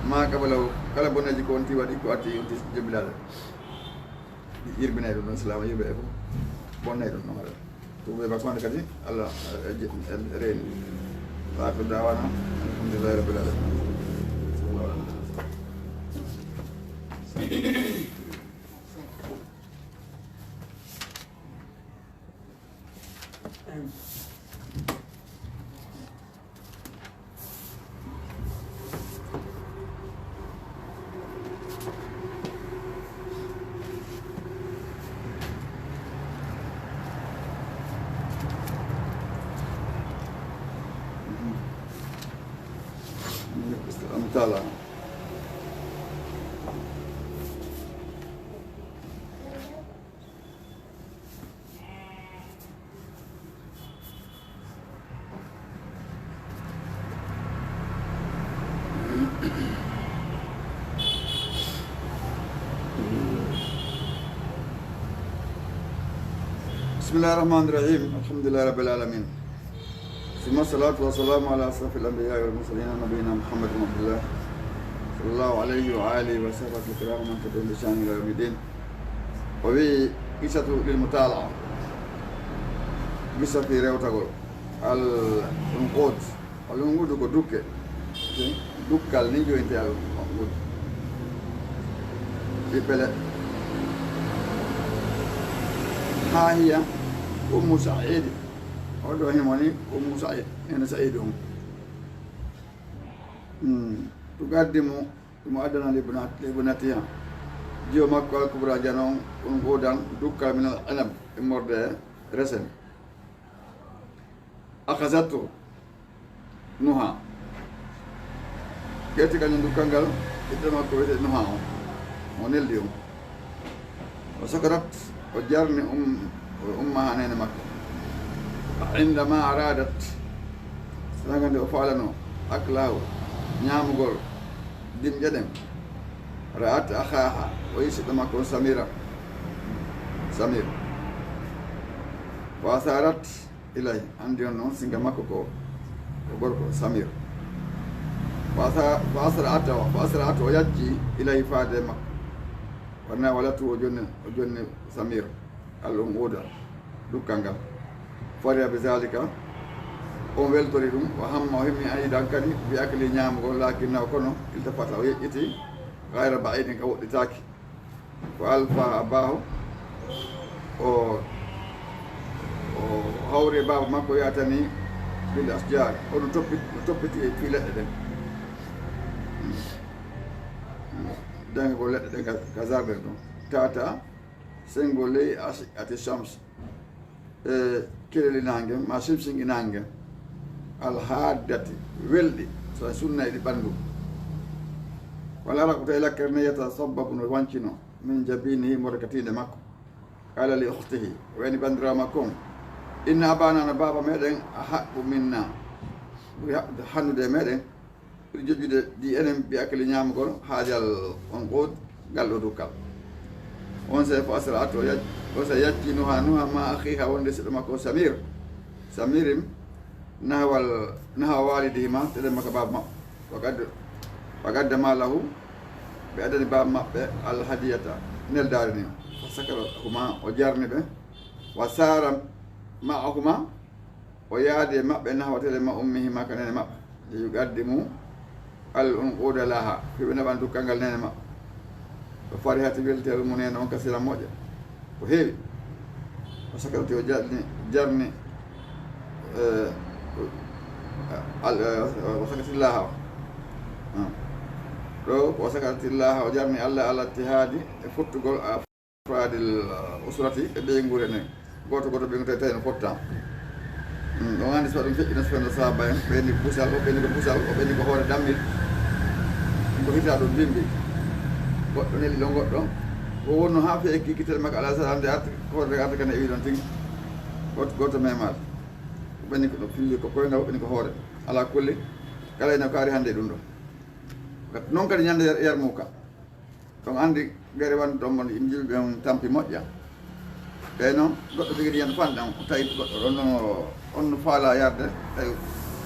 ma qabalahu, kala boneeji ko on ti waɗi ko atti on ti jebbilade. Yirbinay ɗum ɗon, islam yirbe e fof, bonnay ɗum ɗon haɗa. Tuubi e makko hannde kadi, Allah, eh, je-, eh, reeni. Wa akhiru da'wana, alhamdulillahi rabbil alamin. Amtala. بسم الله الرحمن الرحيم. الحمد لله رب العالمين. ثم الصلاة والسلام على أشرف الأنبياء والمرسلين نبينا محمد بن عبد الله صلى الله عليه وآله وصحبه الكرام ومن تبعهم بإحسان إلى يوم الدين. O wi'i, qissatu lil mutala'a. Qissa fii rewtagol. Al unqud. Al unqudu ko dukke. Dukkal ni jo'intee al unqud. Ɓiɓɓe leɗɗe. Haa hiya Ummu Sa'id. O ɗo himo ni Ummu Sa'id. Neene Sa'id on. Hmm. Tuqaddimu, ɗum addana libnat-, libnatiha. Jiwo makko al kubra janon, unqudan, dukkal minal inab, immorde resen. Akhazatu Nuha. Ƴetti kañum dukkal ngal, ɓiɗɗo makko wiyetee Nuha on. O neldi on. O sakarat, o jarni um-, ummaha neene makko. Indama aradat, saanga nde o faalano, aklahu, ñaamugol dimƴe ɗen. Ra'at akhaha, o yi siɗɗo makko on Samira. Samir. Fa asarat ilay, anndi on noon, singa makko ko, ko gorko, Samir. Fa asa-, fa asra'at, fa asra'at, o yacci ilay faade e makko. Wa nawalatu, o jonni, o jonni Samir, al unquda, dukkal ngal. Fariha bi zalika, on weltori ɗum, wa hamma, o himmi an idan kadi, bi akli ñaamugol, lakinnahu kono, iltafata, o yeƴƴiti, gayra ba'idin, ka woɗɗitaaki. Wa alfa abahu, o, o hawri baaba makko yatani bil asjar, o no toppi-, no toppiti e fii leɗɗe ɗen. Dangol leɗɗe ɗen ka, ka jardin ɗon. Tata, sengo ley ashi'ati shams. E keleli naange, ma simsingi naange. Alhaaddati, welɗi, so sunna e ɗi ɓanndu. Wala rakuta e lakkere ne yatasabbabu no wancino, min jabinihi, morkatiinde makko. Qala li ukhtihi, wayni banndiraawo makko on. Inna abana no baaba meɗen, a haqqu minna. Ɓuri haɓɓude hannude e meɗen. Ɓuri joƴƴude ɗi enen bi akli ñaamugol haajal on quud ngal ɗo dukkal. On sey fa asra'at o yac-, o sey yacci Nuha, Nuha ma akhiha wonde siɗɗo makko Samir. Samirim nahwal, nahwa walidihima, teɗen makko baaba maɓɓe. Wa qad, wa qaddama lahu, ɓe addani baaba maɓɓe al hadiyata, neldaari ni. Fa sakarahuma, o jarni ɓe. Wa sara ma'ahuma, o yaadi e maɓɓe nahwa tele ma ummihima ka neene maɓɓe. Li yuqaddimu al unquda laha, fii ɓe naɓan dukkal ngal neene maɓɓe. Fa farihati, welti al ummu neene on kasiran moƴƴa. Ko heewi. O sakarati o jarni, jarni, eh, al, eh, o sakati laha o. Ah. ɗo ko sakatillaaha, o jarni Allah ala ittihaadi e fottugol afraadil usrati e ɓeynguure nden. Gooto gooto ɓeyngu tawi tawi no fotta. Mm, on anndi so ɗum feƴƴino so fenno saaba en, ɓeyni ko busal, o ɓeyni ko busal, o ɓeyni ko hoore dammil. Ɗum ko hitaa ɗum bimbi. Goɗɗo neli ɗon goɗɗo. Ko wonno haa feƴƴi kitel makko alayhi salam nde arti, hoore nde arti kadi e wi ɗon tin. Gooto, gooto memaade. O ɓeyni ko ɗo filli ko koyngal, o ɓeyni ko hoore. Ala kulli, kala ina kaari hannde e ɗum ɗo. Noon kadi ñande Yar-, Yarmuka. Ɗon anndi gere wonde ɗon mon yimɓe julɓe on tampi moƴƴa. Ɓe noon, goɗɗo tigi tigi en fanɗan, o tawi goɗɗo on no, on no faala yarde, tawi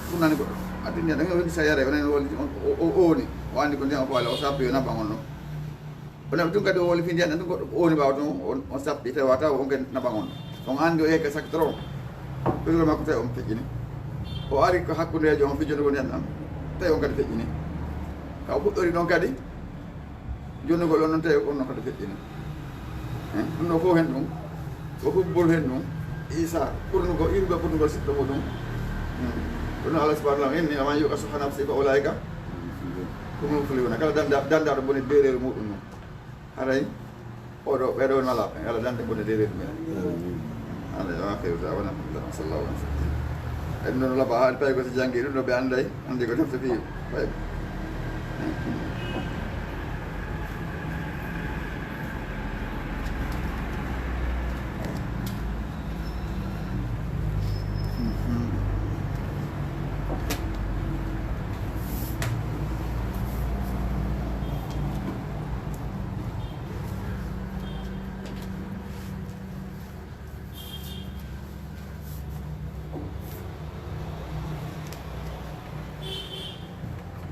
funnani goɗɗo. Addi ndiyan ɗan, o woni sa yare, onen woni, on, o, o, o woni, o anndi ko ndiyan o faala, o sappi, o naɓan on ɗon. O naɓi tun kadi o woli fi ndiyan ɗan, tun goɗɗo o woni ɓaawo tun, on, on sappi, tawi wata o on kadi naɓan on ɗon. On anndi o yehi ka sak trop. Ɓeɗo makko tawi on feƴƴini. O ari ko hakkundeejo on fijjude ko ndiyan ɗan, tawi on kadi feƴƴini. Ka o fuɗɗori ɗon kadi, jonnugol on noon tawi on no kadi feƴƴini. Eh, ɗum ɗo fof hen ɗum, ko hubbol hen ɗum, Isa, ɓurnugol, iwgol ɓurnugol siɗɗo muɗum. Hmm. Ɗum noon Allah subhanahu wa taala inni, "Wa man yuqa shuhha nafsihi fa ulaika humul muflihuna." Kala danda-, dandaɗo bone beereere muɗum noon. Haray, oɗo, ɓeɗo woni malaaɓe, Allah dande bone beereere mumen. Amin. Hannde, wa akhiru da'wana, alhamdulillah, sallallahu alaihi wasallam. En noon laba, haali pay ko si janngi ɗum ɗo ɓe annday, anndi ko defte fii pay.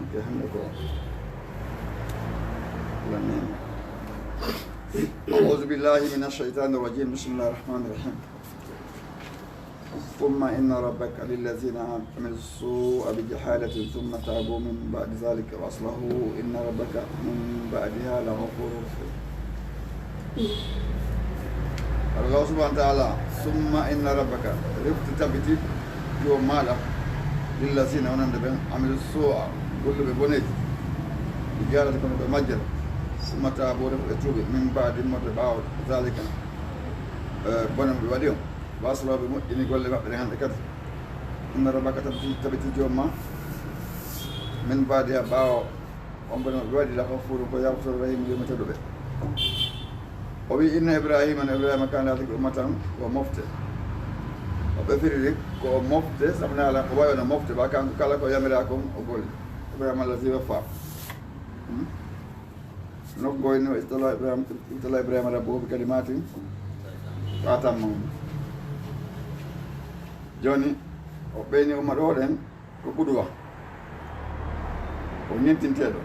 Ok, hannde ko lamin. أعوذ بالله من الشيطان الرجيم. بسم الله الرحمن الرحيم. ثم إن ربك للذين عملوا السوء بجهالة ثم تابوا من بعد ذلك وأصلحوا إن ربك من بعدها لغفور رحيم. Allah subhanahu wa taala, "Summa inna rabbaka," refti tabiti joom maaɗa, "lillazina," wonande ɓen, "amilu su'a," golluɓe boneeji, "bi jahalati," kono ɓe majjere, "summa taabu," ɓe tuubi, "min ba'di," mode ɓaawo, "zalika," eh, bone mo ɓe waɗi on, "wa aslahu," ɓe moƴƴini golle maɓɓe ɗen hannde kadi. "Inna rabbaka," tabiti, tabiti joom ma, "min ba'diha," ɓaawo on bone maɓɓe waɗi, "la ghafurun," ko yawtoro, "rahim," yurmeteeɗo ɓe. O wi, "Inna Ibrahima," no Ibrahima, "kana," laatike, "ummatan," ko mofte. O ɓe firiri ko mofte, sabu ne ala ko wayi no mofte, ba kanko kala ko yamira kon o golli. Ibrahima allazi waffa. Hmm? Nokku goo inni, "Wa istala Ibrahima, ibtala Ibrahima rabbuhu bi kalimatin fa atammahun." Jooni, o ɓeyni umma ɗo ɗen, ko qudwa. Ko ñentinteeɗo.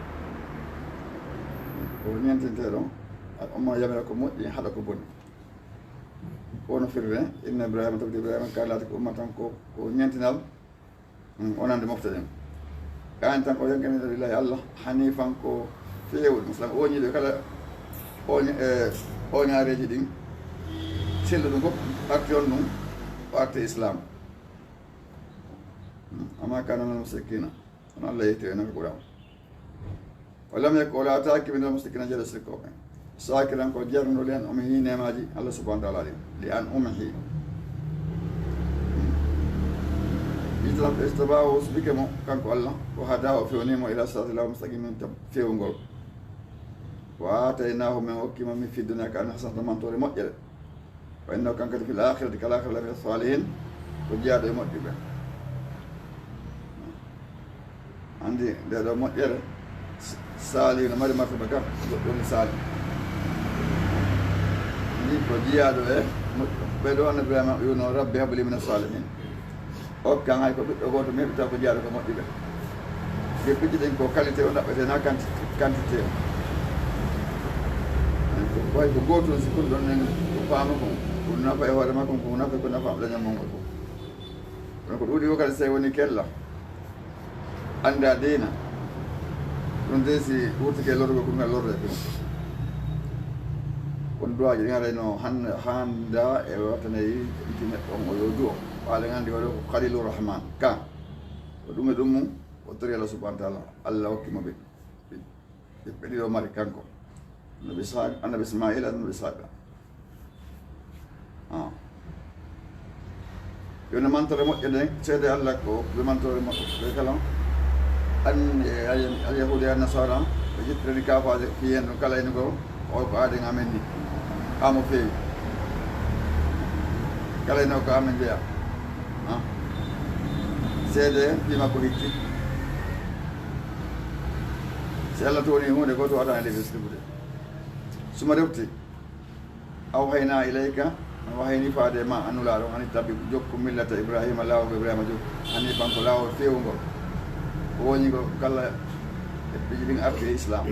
Ko ñentinteeɗo. Omo yamira ko moƴƴi, haɗa ko boni. Ko no firre, "Inna Ibrahima," tabiti Ibrahima, "kana," laatike, "ummatan," ko, ko ñentinal, mm, wonande mofte ɗen. "Qanitan," ko yankinaaɗo lillahi Allah, "hanifan," ko feewuɗo, masalan, ooñiiɗo kala ooña-, e, ooñaareeji ɗin, selluɗum fof arti on ɗum, o arti Islam. "Wa ma kana minal mushrikina." Kono Allah yetti en ko ɓura. "Wa lam yaku," o laataaki, "minal mushrikina," jeeɗo sirkooɓe. "Shakiran," ko jarnuɗo li an'umihi, neemaaji Allah subhanahu wa taala ɗin. "Li an'umihi." Ijtaba-, ijtabahu, o suɓike mo, kanko Allah, "wa hadahu," o fewni mo, "ila siratil mustaqim," min tab-, fewngol. "Wa ataynahu," min okki mo, "min fid dunya," ka an hasanatan, mantoore moƴƴere. "Wa innahu," kanko kadi, "fil akhirati," ka laakhira, "lamina salihin," ko jeyaaɗo e moƴƴuɓe. Anndi nde ɗo moƴƴere, s-, salihin no mari martaba ka, goɗɗo woni salih. Ni ko jeyaaɗo e moƴƴuɓe. Ɓe ɗo, Annabi Ibrahima wi'uno, "Rabbi habli mina salihin." Okkan hay ko ɓiɗɗo gooto mi heɓi taw ko jeyaaɗo ko moƴƴuɓe. Nde pijji ɗen ko qualité o ɗaɓɓete na quantité, quantité o. Ko way ko gootum si kun ɗon nen ko faama kon, ko nafa e hoore makko, ko nafa ko nafa leñol mon ngol fof. Kono ko ɗuuɗi ko kadi so tawi woni kella, annda diina. Ɗum de si wurtike lorgo ko ngal lorre ɗum. Kono duwaaji ɗin haray no han-, hannda e wattanayi ɗi neɗɗo on o yo duwo. Faale nganndi waɗo ko Khalilu Rahman. Ka. Ko ɗum e ɗum mum, o tori Allah subhanahu wa taala. Allah hokki mo ɓe. Ɓe ɗiɗo mari kanko. Annabi Ishaq, Annabi Ismaila, Annabi Ishaqa. Ah. Yo no mantore moƴƴo nden, seede Allah ko ɓe mantore moƴƴo, ɓe kala. An, e, al, al Yahuudi e Nasara, ɓe ƴettitani kafaaje, ki hen ɗum kala ene ko, o ko aaden amen ni. Amo feewi. Kala ene ko amen jeya. Ah. Seede, fii makko hicci. Si Allah tooni huunde, gooto wata e leydi sibude. Suma refti, awhaynaa ilayka, mi wahayni faade ma, an Nulaaɗo, an ittabi, jokku millata Ibraahiima, laawol ko Ibraahiima jokku, haniifan ko laawol feewungol, ko woni ngol kala e piiji ɗin arti e Islaam.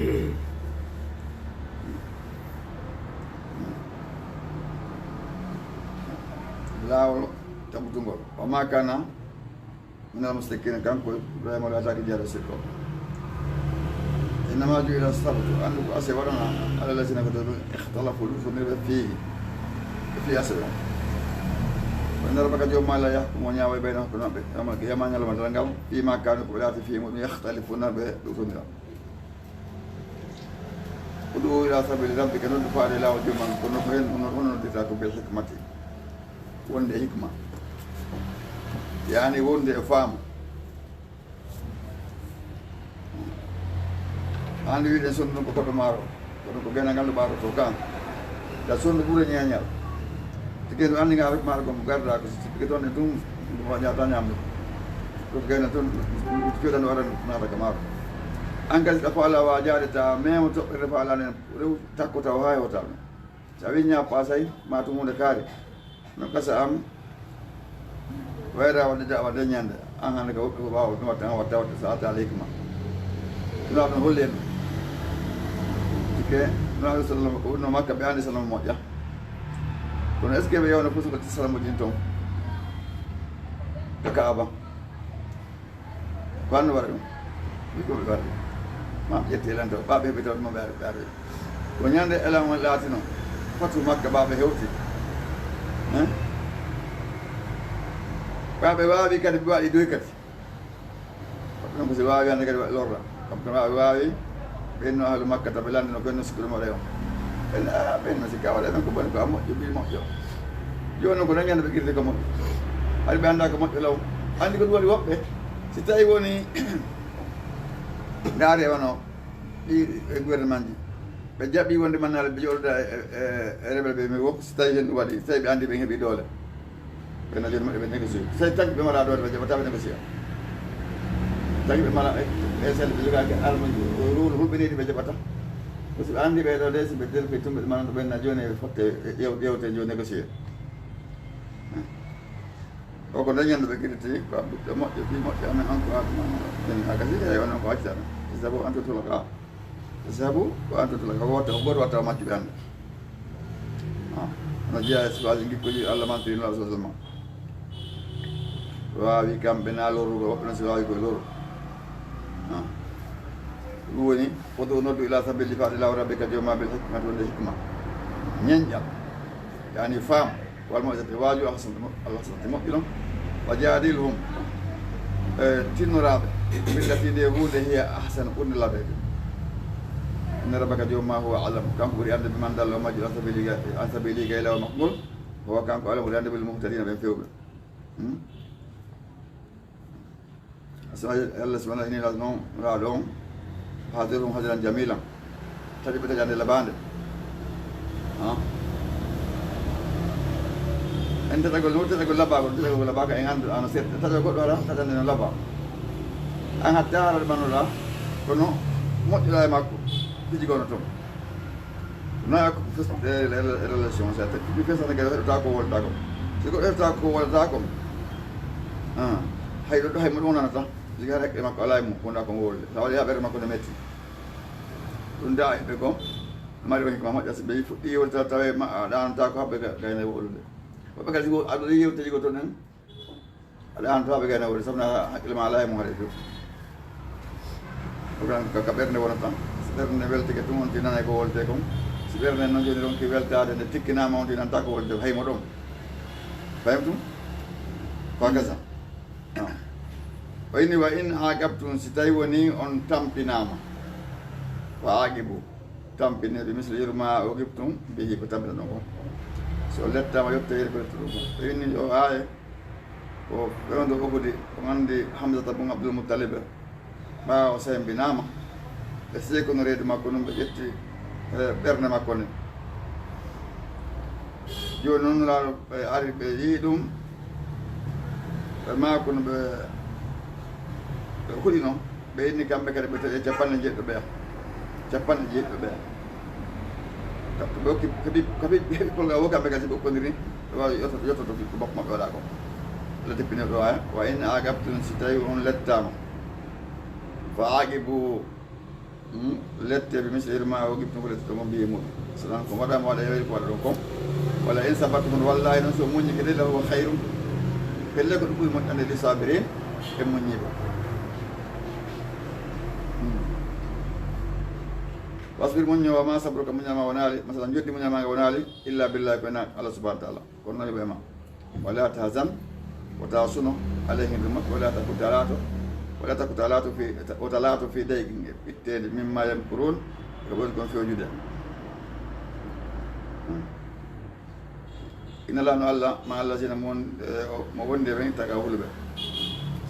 Laawol tabutungol. Wa maa kaana minal mushrikiina, kanko Ibraahiima laataaki jeyaaɗo sirko. Innamaa ju'ila sabtu, anndu ko aset waɗanaa, alal laziina, ko ɓe ikhtalafu, luutondirɓe, fiihi, e fii aset on. Wa inna rabbaka, joom maa, la yahkumu, o ñaaway, baynahum, hakkunde maɓɓe, yawmal qiyaama, ñalawma darngal, fiimaa kaanuu, ko ɓe laati, fiihi, muɗum, yakhtalifuuna, ɓe luutondira. Ud'u ilaa sabiili rabbika, noddu faade laawol joom maa, kono ko heen, on, on noddirta ko bil hikmati. Wonde e hikma, yaani wonde e faamu. Haandi wi'uɗen sonndu ɗum ko koɗo maaro, kono ko geenal ngal no ɓaaroto kan. Ka sonndu ɓuri ñeeñal. Tigi no anndi ngal maaro kon ko garda ko si tigi toon e ɗum, ɗum waɗata ñamdu. Ko geenal toon, ɗum coɗa no ara naata ka maaro. An kadi ɗa faala waajaade ta meemo toɓɓere faalaani en rew takko taw haa hewta ɗum. Si a wiññaa paasay, maa tun huunde kaari. No gasa am, wayra wadde da wadde ñande. An hannde ka woɓɓe ko ɓaawo ɗum watta, an watta, watta, so alta aleykum ma. Nulaaɗo ɗum holli en ɗum. Sikke, Nulaaɗo sallam ko wonno Makka, ɓe anndi sallam moƴƴa. Kono est-ce que ɓe yewno fof ko sallam moƴƴini toon? Ka Kaaba. Ko an no waɗa ɗum? Wi ko ɓe waɗa ɗum. Ma ɓe ƴetti elan taw, ɓaaɓe heɓi taw ɗum ɓe ari, ɓe ari. Ko ñande elan on laatino, fatu Makka ɓaaɓe hewti. Hein? Ɓaaɓe waawi kadi, ɓe waɗi doy kadi. Fatu ɗum ko si waawi hannde kadi lorra. Kam tan ɓaaɓe waawi, ɓen no ahlu Makka, taw ɓe lanndino, ɓen no sikkude moɗa on. Ɓen, ah, ɓen no sikka waɗa, ɓen ko boni ko a moƴƴo, ɓii moƴƴo. Jooni noon ko dañande ɓe girde ko moƴƴo. Hari ɓe anndaa ko moƴƴo law. Anndi ko ɗum waɗi woɓɓe. Si tawi woni, ndaare wano ɗi e gouvernement ji. Ɓe jaɓi wonde mannaale ɓe jooɗoda e, e, e rebel ɓe mi wok, si tawi heen ɗum waɗi, si tawi ɓe anndi ɓe heɓi doole. Ɓe no jooni maɓɓe ɓe négocier. Si tawi tanki ɓe mara doole ɓe jaɓata ɓe négocier. Tanki ɓe mara, e, e sel ɓe jogaaki arme, ruulu hulɓiniiɗi ɓe jaɓata. Ko si ɓe anndi ɓe ɗo de, si ɓe derke tumɓe ɓe manano ɓen na jooni e fotte e ƴeew-, ƴeewte jooni négocier. O ko dañande ɓe kadi tawi ko ɓiɗɗo moƴƴo, ɓii moƴƴo amen, on ko aduna, en a gasi, eyi, onon ko accata. Sabu antum tulaka. Sabu ko antum tulaka, ko watta, ko gooto watta o majjuɓe annde. Ah, no jeyaa e sifaaji ngikkoji Allah mantiri Nulaaɗo sallallahu alaihi wasallam. Waawi kamɓe na lorrugo, woɓɓe no si waawi koye lorru. Ah. Ɗum woni, ud'u, noddu, ila sabili, faade laawol rabbika jooma bil hikmati, wonde hikma. Ñenƴal, yani faam. Wal maw'izati, waaju, al hasanati, mo-, al hasanati, moƴƴi ɗon. Wa jaadilhum, e, tinnoraaɓe, billati, nde huunde, hiya ahsanu, ɓurnde laaɓeede. Inna rabbaka, joom maa, huwa a'lamu, kanko ɓuri annde biman dalla, o majji, an sabili, an sabili, gay laawol makko ngol. Huwa kanko a'lamu, ɓuri annde bil muhtadina, ɓen feewɓe. Hmm? So Allah subhanahu wa ta'ala, noon, Nulaaɗo on, hadirhum hadiran jamilan. Taƴi ɓe taƴande labaande. Ah. En taƴagol, no taƴagol labaagol, taƴagol labaaka en anndu, ano seeɗa. Taƴagol goɗɗo ara, taƴande no labaa. An hatta ara ɓe manoɗaa, kono moƴƴoɗaa e makko, fiji gono toon. Noya ko fes-, e, e, e relation, sa tawi ɗi fesana kadi heɗota ko wolta ko. Si ko heɗota ko wolta ko. Ah, hay ɗo, hay mo ɗum nanata. Siga haqqe makko alaa e mum, ko wonaa ko wolde. Tawa haɓere makko ne metti. Ɗum da ɓe ko mari on hikma moƴƴa, si ɓe fuɗɗi yewta tawe ma, a ɗaanata ko haɓɓe ga-, gayna wolude. Woɓɓe kadi si ko aɗa yewta jigo toon en, aɗa an tawa ɓe gayna woni, sabu na hakkille ma alaa e mum haɗa e dow. Ɗum tan ko ka ɓernde wonata. Si ɓernde weltike tun, on tinanay ko wolte kon. Si ɓernde noon jooni ronki weltaade, nde tikkinaama, on tinanta ko wolte, hay mo ɗon. Fahimtum? Ko hakaza. Ah. O inni, wa in aqabtum, si tawi woni on tampinaama. Fa aqibu, tampine, bi misli ma uqibtum bihi, ko tampinɗon kon. Si on lettaama, yottee yeru ko lettuɗon kon. Ɓe inni yo aaye ko fewndo Uhudi, on anndi Hamzata bun Abdul Muttalib, ɓaawo o semmbinaama, ɓe seekunu reedu makko ndun, ɓe ƴetti, eh, ɓernde makko nden. Jooni non, Nulaaɗo, ɓe ari, ɓe yi'i ɗum, ɓe maaku no ɓe, ɓe huɗi non, ɓe inni kamɓe kadi ɓe tawi e capanɗe jeeɗiɗo ɓeya. Capanɗe jeeɗiɗo ɓeya. Ka-, ɓe okki, heɓi, heɓi, heɓi polgal wo kamɓe kadi ɓe okkondiri, ɓe waawi yotto, yottoto ko bappa maɓɓe waɗa ko. Allah teppini ɗo aya, "Wa in aqabtum", si tawi on lettaama, "fa aqibu", Hmm? Lette bi misli ma uqibtum, ko lettuɗon kon bee muɗum. So ɗon ko waɗaama, waɗa yeru ko waɗuɗon kon. "Wala in sabartum", wallaahi non so on muññike de, "lahuwa khayrun", pelle ko ɗum ɓuri moƴƴande, "lis-sabirin", e muññiiɓe. Hmm. "Wasbir", muñño, "wa ma sabruka", muññal ma wonaali, masalan, njoɗɗi muññal ma nga wonaali, "illa billahi", ko e Allah subhanahu wa ta'ala. Kono non yoɓe ma. "Wala tahzan", wota suno, "alayhim", ɗum maɓɓe, "wala taku", ta laato, "wala taku", ta laato fi, wota laato fi dayqin, e ɓitteende, "mimma yamkurun", ko ɓe woni kon fewjude. Hmm. "Inna Allaha", no Allah, "ma allazina", mo won-, eh, o, mo wondi e ɓen, "taqaw", huluɓe.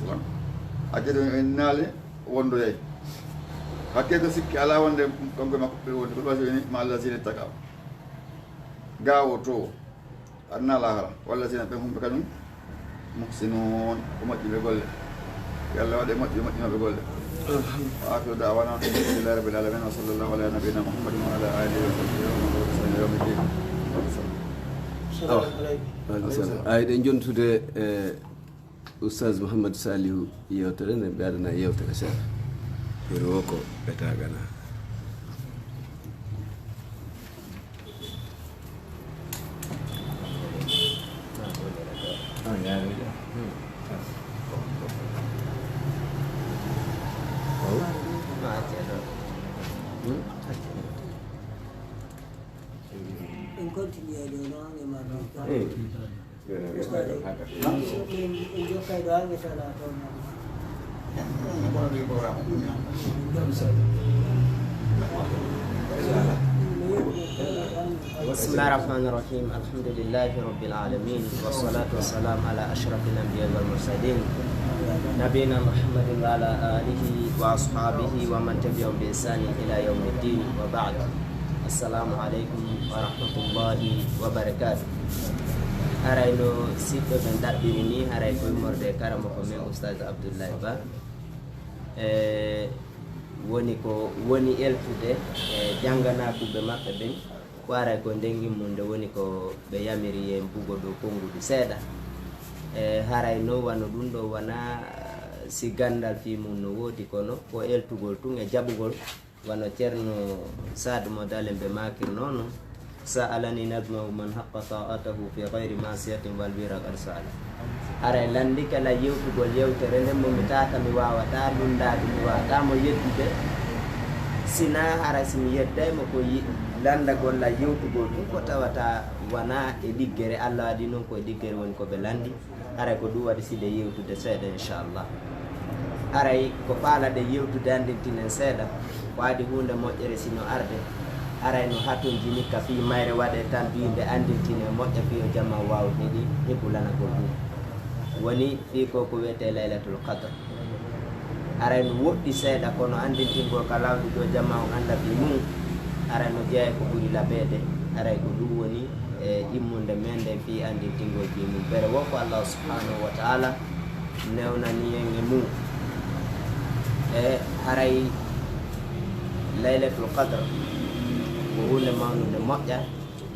Salam. Hakkee ko en naale wondoyay. Hakkee ko sikki alaa wonde kanko e makko ɓe wondi, ko ɗum waɗi so woni "ma allazina taqaw". Gaawo to. Aduna lahara, wallazina, ɓen humɓe kañum, muhsinun, ko moƴƴuɓe golle. Yo Allah waɗe moƴƴuɓe, moƴƴinooɓe golle. Wa akhiru da'wana alhamdulillahi rabbil alamin, wa sallallahu ala nabiyyina Muhammadin wa ala alihi wa sahbihi wa man tabi'ahum bi ihsan ila yawmiddin. Assalamu alaikum. Wa alaikum salam. Ay, ɗen jontude, eh, Oustaz Mouhamadou Salihu yewtere nde, ɓe adana yewtere seeɗa. Hiro ko ɓe tagana. En continue ɗo non e ma ɗo. Ustaz, en, en jokkay ɗo, an e tala toon. بسم الله الرحمن الرحيم. الحمد لله رب العالمين، والصلاة والسلام على أشرف الأنبياء والمرسلين، نبينا محمد وعلى آله وأصحابه ومن تبعهم بإحسان إلى يوم الدين، وبعد. السلام عليكم ورحمة الله وبركاته. Haray no siɗɗo men ɗaɓɓiri ni, haray ko immorde e karamoko men Oustaz Abdoulaye Ba. E, woni ko woni eltude e jannganaakuɓe maɓɓe ɓen, ko haray ko nden immunde woni ko ɓe yamiri en bugo dow konnguɗi seeɗa. E, haray no wano ɗum ɗo wona, si ganndal fii mum no woodi, kono ko eltugol tun e jaɓugol. Wano Ceerno Saadu mo Dalen ɓe maakirnoo non, "Sa'alani nadmahu man haqqa ta'atahu fi ghayri ma'siyatin wal wira qad sa'ala." Haray lanndike lan yewtugol yewtere nden mo mi taata mi waawataa lunndaade, mi waawataa mo yeddude. Sinaa hara si mi yedday mo ko yi-, lanndagol lan yewtugol ɗum ko tawata wanaa e ɗiggere, Allah waɗi non ko e ɗiggere woni ko ɓe lanndi. Haray ko ɗum waɗi si ɗe yewtude seeɗa, inchallah. Haray ko faalaɗen yewtude, anndintinen seeɗa, ko adii huunde moƴƴere si no arde, haray no hatonjini ka fii mayre waɗee tan, fii nde anndintine moƴƴa, fii yo jamaa waaw heɓi heɓulanagol ɗum. Woni fii ko ko wiyetee Laylatul Qadr. Haray no woɗɗi seeɗa, kono anndintingol ka laawɗi ɗo jamaa on annda fii mum, haray no jeyaa e ko ɓuri laɓeede, haray ko ɗum woni e immunde men nden fii anndintingol fii mum. Bere wo ko Allah subhanahu wa ta'ala newnani en e mum. E haray Laylatul Qadr ko huunde mawnunde moƴƴa.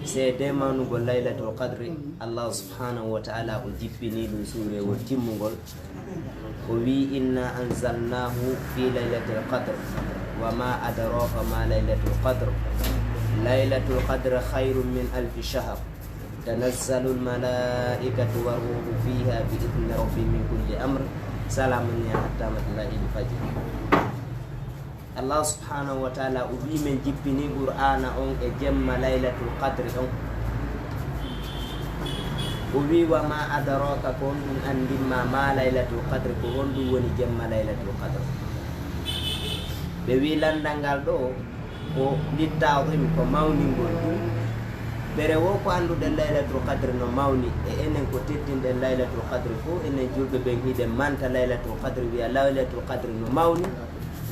Seedee mawnugol Laylatul Qadri, Allah subhanahu wa ta'ala o jippini ɗum suurewol timmungol. O wi, "Inna anzalnahu fi laylatil qadr, wa ma adraka ma laylatul qadr. Laylatul qadri khayrun min alfi shahr. Tanazzalul malaikatu war ruhu fiha bi idni rabbihim min kulli amr. Salamun hiya hatta matla'il fajr." Allah subhanahu wa ta'ala o wi men jippini Qur'aana on e jemma Laylatul Qadri on. O wi, "Wa ma adraka", ko honɗum anndin ma ma Laylatul Qadri, ko honɗum woni jemma Laylatul Qadri? Ɓe wi lanndal ngal ɗo, Ko littaadim, ko mawningol ɗum. Bere wo ko annduɗen Laylatul Qadri no mawni, e enen ko teddinɗen Laylatul Qadri fof, enen julɓe ɓen hiɗen manta Laylatul Qadri, wiya Laylatul Qadri no mawni.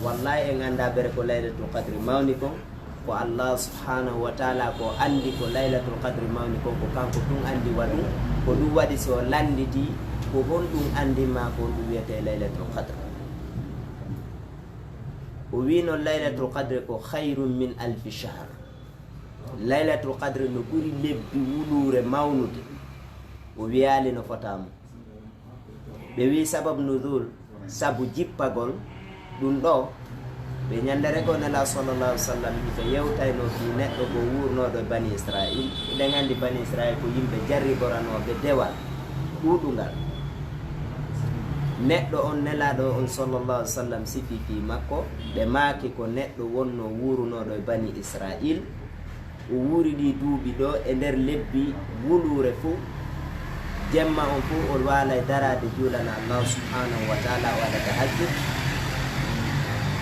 Wallahi en annda bere ko Laylatul Qadri mawni kon. Ko Allah subhanahu wa taala ko anndi ko Laylatul Qadri mawni kon, ko kanko tun anndi wa ɗum. Ko ɗum waɗi si o lannditi ko honɗum anndin ma ko honɗum wiyetee Laylatul Qadri. O wii noon Laylatul Qadri ko khayrun min alfi shahr. Laylatul Qadri no ɓuri lebbi wuluure mawnude. O wiyaali no fota mum. Ɓe wii sabab nuzul, sabu jippagol ɗum ɗo, ɓe ñannde rego Nela sallallahu alaihi wasallam, ɓe yewtaynoo fii neɗɗo ko wuurnooɗo e Bani Israil. Eɗen anndi Bani Israil ko yimɓe jarriboranooɓe dewal ɗuuɗungal. Neɗɗo on Nelaaɗo on sallallahu alaihi wasallam sifi fii makko, ɓe maaki ko neɗɗo wonnoo wuurunooɗo e Bani Israil. O wuuri ɗii duuɓi ɗo e nder lebbi wuluure fuu. Jemma on fuu o waalay daraade juulana Allah subhanahu wa taala, o waɗa tahajjud.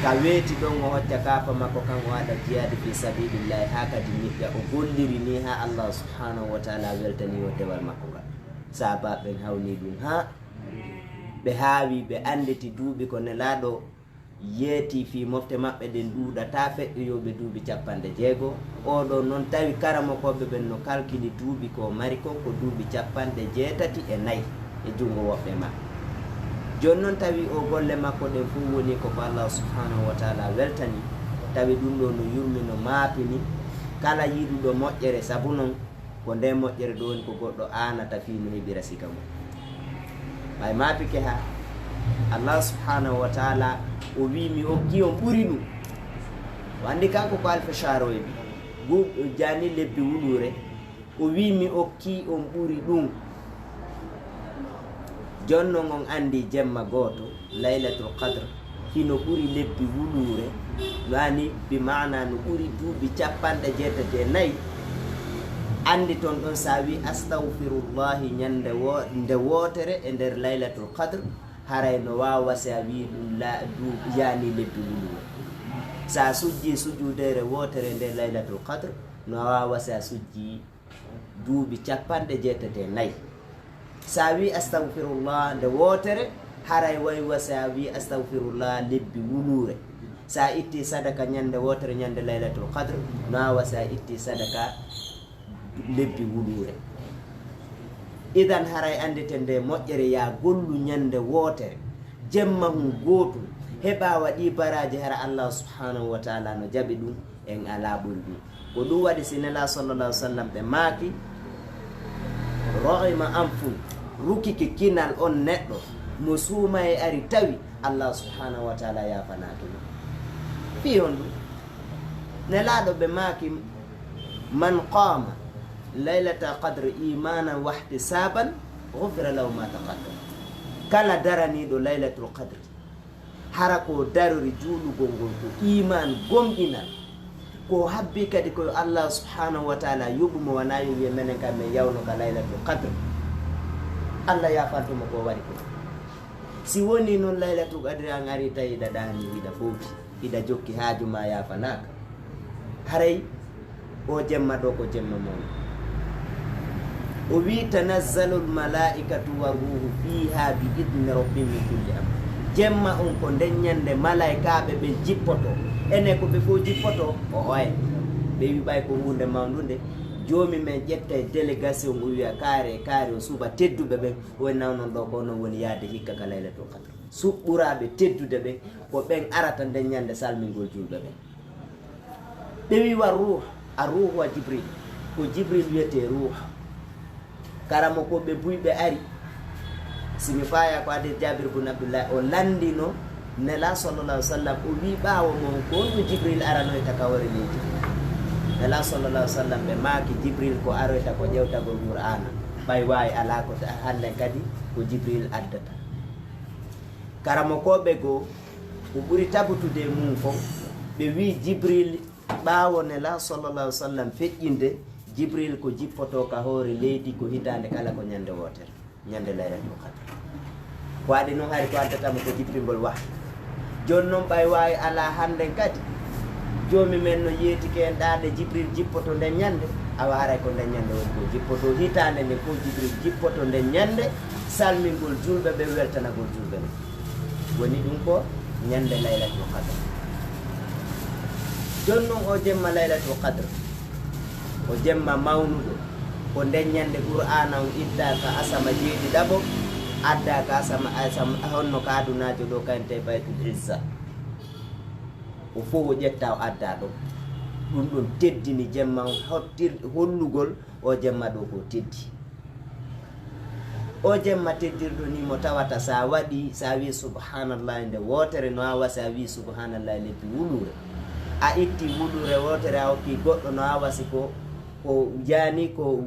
Ka weeti ɗon o hocca kaafa makko kan o waɗa jihaadi fii sabilillahi, haa kadi niɓɓa o golliri nii haa Allah subhanahu wa taala weltani o dewal makko ngal. Saabaaɓe ɓen hawni ɗum haa ɓe haawi, ɓe annditi duuɓi ko Nelaaɗo yeeti fii mofte maɓɓe ɗen ɗuuɗataa feƴƴoyooɓe duuɓi capanɗe jeego. Oo ɗoo non tawi karamokooɓe ɓen no kalkili duuɓi ko mari kon ko duuɓi capanɗe jeetati e nayi e junngo woɓɓe maɓɓe. Jooni non tawi o golle makko ɗen fof woni ko ko Allah subhanahu wa taala weltani, tawi ɗum ɗoo no yurmi, no maapini kala yiɗuɗo moƴƴere. Sabu non ko ndee moƴƴere ɗo woni ko goɗɗo aanata fii no heɓira siga mum. Ɓay maapike haa Allah subhanahu wa taala o wii mi okki on ɓuri ɗum. O anndi kanko ko alfa shahr o heɓi. Gu-, jaani lebbi wuluure. O wii mi okki on ɓuri ɗum. Jooni non on anndi jemma gooto, Laylatul Qadr, hino ɓuri lebbi wuluure, no ani bi maana no ɓuri duuɓi capanɗe jeetati e nayi. Anndi ton ɗon, sa wii astawfirullahi ñannde wo-, nde wootere e nder Laylatul Qadr, haray no waawa si a wii ɗum la-, du-, yaani lebbi wuluure. Sa sujji sujuudeere wootere e nder Laylatul Qadr, no waawa si a sujji duuɓi capanɗe jeetati e nayi. Sa wii astawfirullah nde wootere, haray way wa sa wii astawfirullah lebbi wuluure. Sa itti sadaka ñannde wootere, ñannde Laylatul Qadr, no waawa sa itti sadaka lebbi wuluure. Idan haray annditen nde moƴƴere ya gollu ñannde wootere, jemma hun gootum, heɓa waɗi baraaji, hara Allah subhanahu wa taala no jaɓi ɗum. En alaa ɓuri ɗum. Ko ɗum waɗi si Nelaa sallallahu alaihi wasallam ɓe maaki, ro'ima anfun, rukike kinal on neɗɗo mo suuma e ari tawi Allah subhanahu wa taala yaafanaaki mo. Fii honɗum? Nelaaɗo ɓe maaki, man qama laylata qadri imanan wahtisaban ghufira lahu ma taqaddam. Kala daraniiɗo laylatul qadri, hara ko darori juulugol ngol ko iman, gomɗinal, ko habbi kadi ko yo Allah subhanahu wa taala yoɓu mo, wona yo wiye menen kam men yawno ka laylatul qadr, Allah yaafanto mo ko waɗi ko. Si woni noon laylatul qadri an ari tawi hiɗa ɗaani, hiɗa fowti, hiɗa jokki, haaju ma yaafanaaka, haray o jemma ɗo ko jemma mawɗo. O wii, "Tanazzalul malaa'ikatu war ruuhu fiiha bi idni rabbihim min kulli amr." Jemma on ko nden ñande malaykaaɓe ɓen jippoto. Ene ko ɓe fof jippoto? O oye. Ɓe wi, "Ɓay ko huunde mawnde, joomi men ƴettay délégation, o wiya kaare e kaare, o suɓa tedduɓe ɓen." O woni nawnon ɗo ko non woni yaade hikka ka laylatul qadr. Suɓɓuraaɓe teddude ɓen ko ɓen arata nden ñande salmingol julɓe ɓen. Ɓe wi, "War ruuh, ar ruuhu wa Jibril." Ko Jibril wiyetee ruuh. Karamokooɓe buy ɓe ari. Si mi faaya ko adii Jaabir bun Abdullah, o lanndino Nela sallallahu alaihi wasallam, o wi, "Ɓaawo mon ko honɗum Jibril aranoyta ka hoore leydi?" Nela sallallahu alaihi wasallam ɓe maaki, "Jibril ko aroyta ko ƴewtagol Qur'aana." Ɓay waawi alaa ko ta-, hannden kadi ko Jibril addata. Karamokooɓe goo, ko ɓuri tabutude e mum kon, ɓe wi Jibril, ɓaawo Nela sallallahu alaihi wasallam feƴƴinde, Jibril ko jippoto ka hoore leydi ko hitaande kala ko ñande wootere, ñande Laylatul Qadr. Ko waɗi noon hari ko addata mo ko jippingol wahyi. Jooni noon ɓay waawi alaa hannden kadi, Joomi men no yeetike en ɗaade Jibril jippoto nden ñande, awa haray ko nden ñande woni ko jippoto hitaande nde fof, Jibril jippoto nden ñande, salmingol julɓe ɓe, weltanagol julɓe ɓe. Woni ɗum ko ñande Laylatul Qadr. Jooni non o jemma Laylatul Qadr, o jemma mawnuɗo, ko nden ñande Qur'aana on ittaa ka asama jeeɗiɗaɓo, addaa ka asama, asama honno ka adunaajo ɗo, kayntee Baytul Izza. O fof o ƴetta o adda ɗo. Ɗum ɗon teddini jemma on, hottir-, hollugol o jemma ɗo ko teddi. O jemma teddirɗo ni mo tawata sa waɗi, sa wi subhanallahi nde wootere no a wasi a wi subhanallahi lebbi wuluure. A itti wuluure wootere a hokki goɗɗo no a wasi ko, ko yani ko,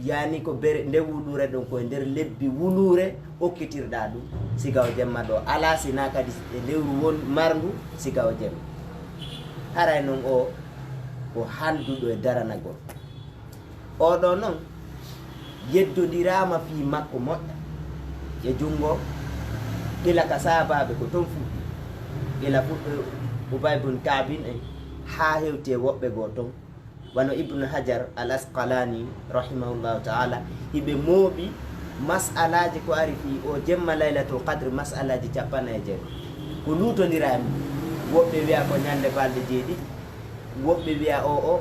yani ko bere nde wuluure ɗon ko e nder lebbi wuluure okkitirɗa ɗum. Siga o jemma ɗo ala sina kadi e lewru won marndu siga o jemma. Haray non o ko handuɗo e daranagol. Oɗo non yeddondiraama fii makko moƴƴa e junngo ila ka saabaaɓe ko ton fuɗɗi. Ila fuɗɗo Ubay bun Kaabin en haa hewti e woɓɓe goo ton. Wano Ibnu Hajar al Asqalaani rahimahullahu ta'ala, hiɓe mooɓi mas'alaaji ko ari fii o jemma Laylatul Qadr, mas'alaaji cappanɗe e jeego. Ko luutondiraa e mum. Woɓɓe wi'a ko ñande balɗe jeeɗiɗi, woɓɓe wi'a o, o,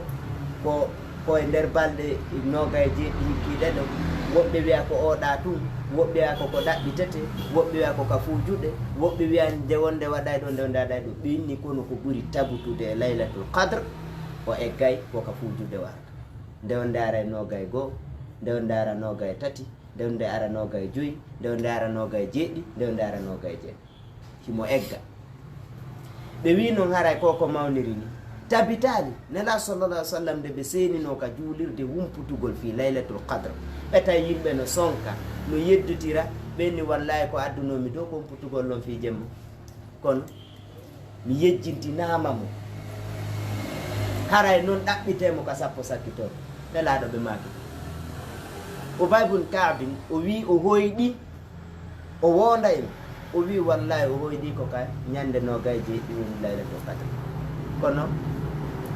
ko, ko e nder balɗe noogay e jeeɗiɗi hikkiiɗe ɗo, woɓɓe wi'a ko oɗa tun, woɓɓe wi'a ko ko ɗaɓɓitete, woɓɓe wi'a ko ka fuu juɗe, woɓɓe wi'a nde wonde waɗay ɗo, nde wonde waɗay ɗo. Ɓe inni kono ko ɓuri tabutude e Laylatul Qadr, o eggay ko ka fuu juɗe warata. Nde wonde ara e noogay goo, nde wonde ara noogay tati, nde wonde ara noogay joyi, nde wonde ara noogay jeeɗiɗi, nde wonde ara noogay jeego. Himo egga. Ɓe wi'i non haray ko ko mawniri ni. Tabitaali, Nela sallallahu alaihi wasallam nde ɓe seeninoo ka juulirde humputugol fii Laylatul Qadr. Ɓe tawi yimɓe no sonka, no yeddotira, ɓe ni wallahi ko addunoo mi ɗo ko humputugol non fii jemma. Kono mi yejjintinaama mo. Haray non ɗaɓɓitee mo ka sappo sakkitoro. Nelaaɗo ɓe maaki. Ubay bun Kaabin, o wi'i o hoyɗi, o woonda en. O wi'i wallahi o hoyɗi ko ka ñande noogay jeeɗiɗi woni Laylatul Qadr. Kono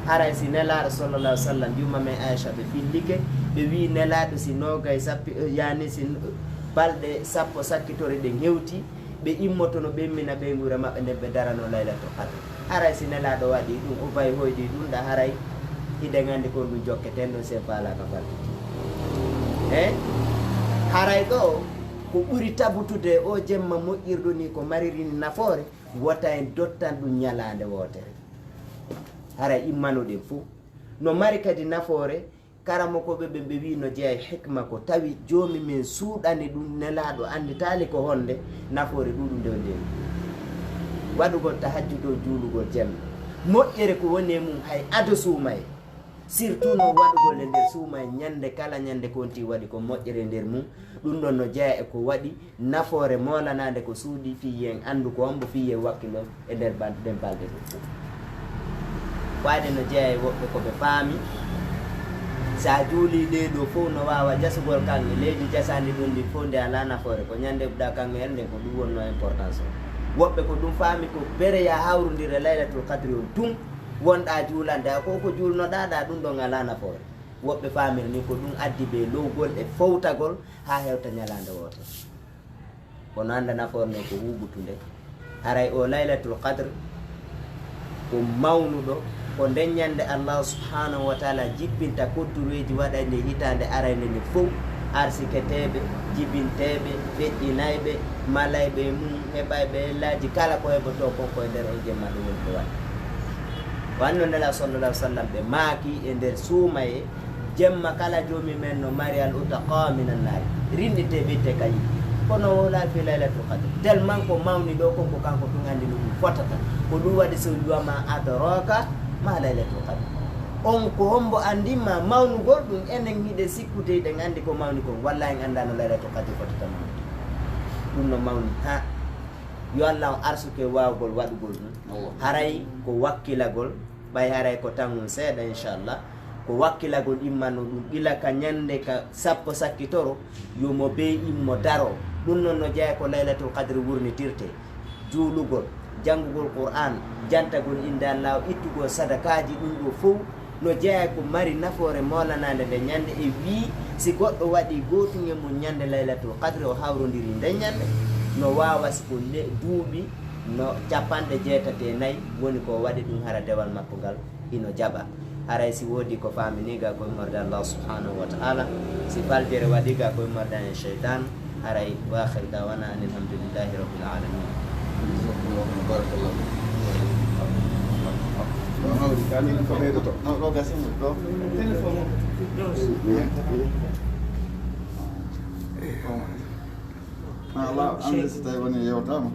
haray si Nelaaɗo sallallahu alaihi wasallam, yumma men Aisha ɓe fillike, ɓe wi'i Nelaaɗo si noogay sappi, yani si balɗe sappo sakkitore ɗen hewti, ɓe immotono ɓe immina ɓeynguure maɓɓe nden ɓe darano Laylatul Qadr. Haray si Nelaaɗo waɗi ɗum, Ubay hoyɗi ɗum, ɗa haray hiɗen anndi kon ɗum jokketen ɗon si en faalaaka faltude. E haray ɗo ko ɓuri tabutude e o jemma moƴƴirɗo ni ko mariri ni nafoore, wota en dottan ɗum ñalaande wootere. Haray immanoɗen fof no mari kadi nafoore. Karamokooɓe ɓen ɓe wi'i no jeyaa e hikma ko tawi Joomi men suuɗani ɗum Nelaaɗo annditaali ko honde nafoore ɗuuɗunde o ndewi. Waɗugol tahajjud o juulugol jemma. Moƴƴere ko woni e mum hay ado suumaye. Surtout no waɗugol e nder suumaye ñande kala ñande ko wonti waɗi ko moƴƴere e nder mum. Ɗum ɗon no jeyaa e ko waɗi nafoore moolanaande ko suuɗi fii yo en anndu ko hombo fii yo en wakkilo e nder ban-, nden balɗe ɗum fof. Ko aade no jeyaa e woɓɓe ko ɓe faami, si a juulii ɗee ɗoo fof no waawa jasugol kaŋŋe, leydi jasaandi ɗum ndin fof nde alaa nafoore, ko ñande heɓuɗaa kaŋŋe nden ko ɗum wonnoo importance o. Woɓɓe ko ɗum faami ko bere ya hawrundir e Laylatul Qadri on tun wonɗaa juulande, a ko ko juulnoɗaa ɗaa ɗum ɗon alaa nafoore. Woɓɓe faamiri ni ko ɗum addi ɓe lowgol e fowtagol haa hewta ñalaande wootere. Kono annda nafoore nden ko huuɓutunde. Haray o Laylatul Qadr ko mawnuɗo, ko nden ñande Allah subhanahu wa taala jippinta koddureeji waɗayɗi hitaande arayde nde fow, arsiketeeɓe, jibinteeɓe, feƴƴinayɓe, malayɓe e mum, heɓayɓe ellaaji kala ko heɓotoo kon ko e nder on jemma ɗum woni ko waɗi. Wanno Nela sallallahu alaihi wasallam ɓe maaki e nder suumaye, jemma kala Joomi men no mari al utaqa minan naari. Rinɗinte ɓe itte ka yiite. Kono wala fi Laylatul Qadr. Tellement ko mawni ɗo kon ko kanko tun anndi no ɗum fotata. Ko ɗum waɗi so wi'ama adraka ma Laylatul Qadr. On ko hombo anndi ma mawnugol ɗum? Enen hiɗen sikkude hiɗen anndi ko mawni kon. Walla en anndaa no Laylatul Qadr fotata mawni. Ɗum no mawni ha. Yo Allah on arsuke waawgol waɗugol ɗum. Haray ko wakkilagol, ɓay haray ko tan on seeɗa, inchallah. Ko wakkilagol immano ɗum ila ka ñande ka sappo sakkitoro, yo mo bee immo daro. Ɗum non no jeyaa ko Laylatul Qadri wurnitirte. Juulugol, Janngugol Qur'aan, jantagol innde Allaahu, ittugol sadakaaji, ɗum ɗoo fof no jeyaa ko mari nafoore moolanaande nde ñannde, e wii si goɗɗo waɗii gootum e mum ñannde Laylatul Qadri, o hawrondirii nde ñannde, no waawa si ko le-, duuɓi no cappanɗe jeetati e nayi woni ko o waɗi ɗum, hara dewal makko ngal ino jaɓa. Haray si woodii ko faamini ga ko immorde Allah subhanahu wa ta'ala, si faljere waɗi ga ko immorde en shaytan, haray wa akhir dawana anil hamdulillahi rabbil alamin. Barakallahu. Ɗo hawri, ka min ko ɓeydoto. No, ɗo gasino, ɗo. Téléphone. Ah, ala, ande so tawi woni yewtama.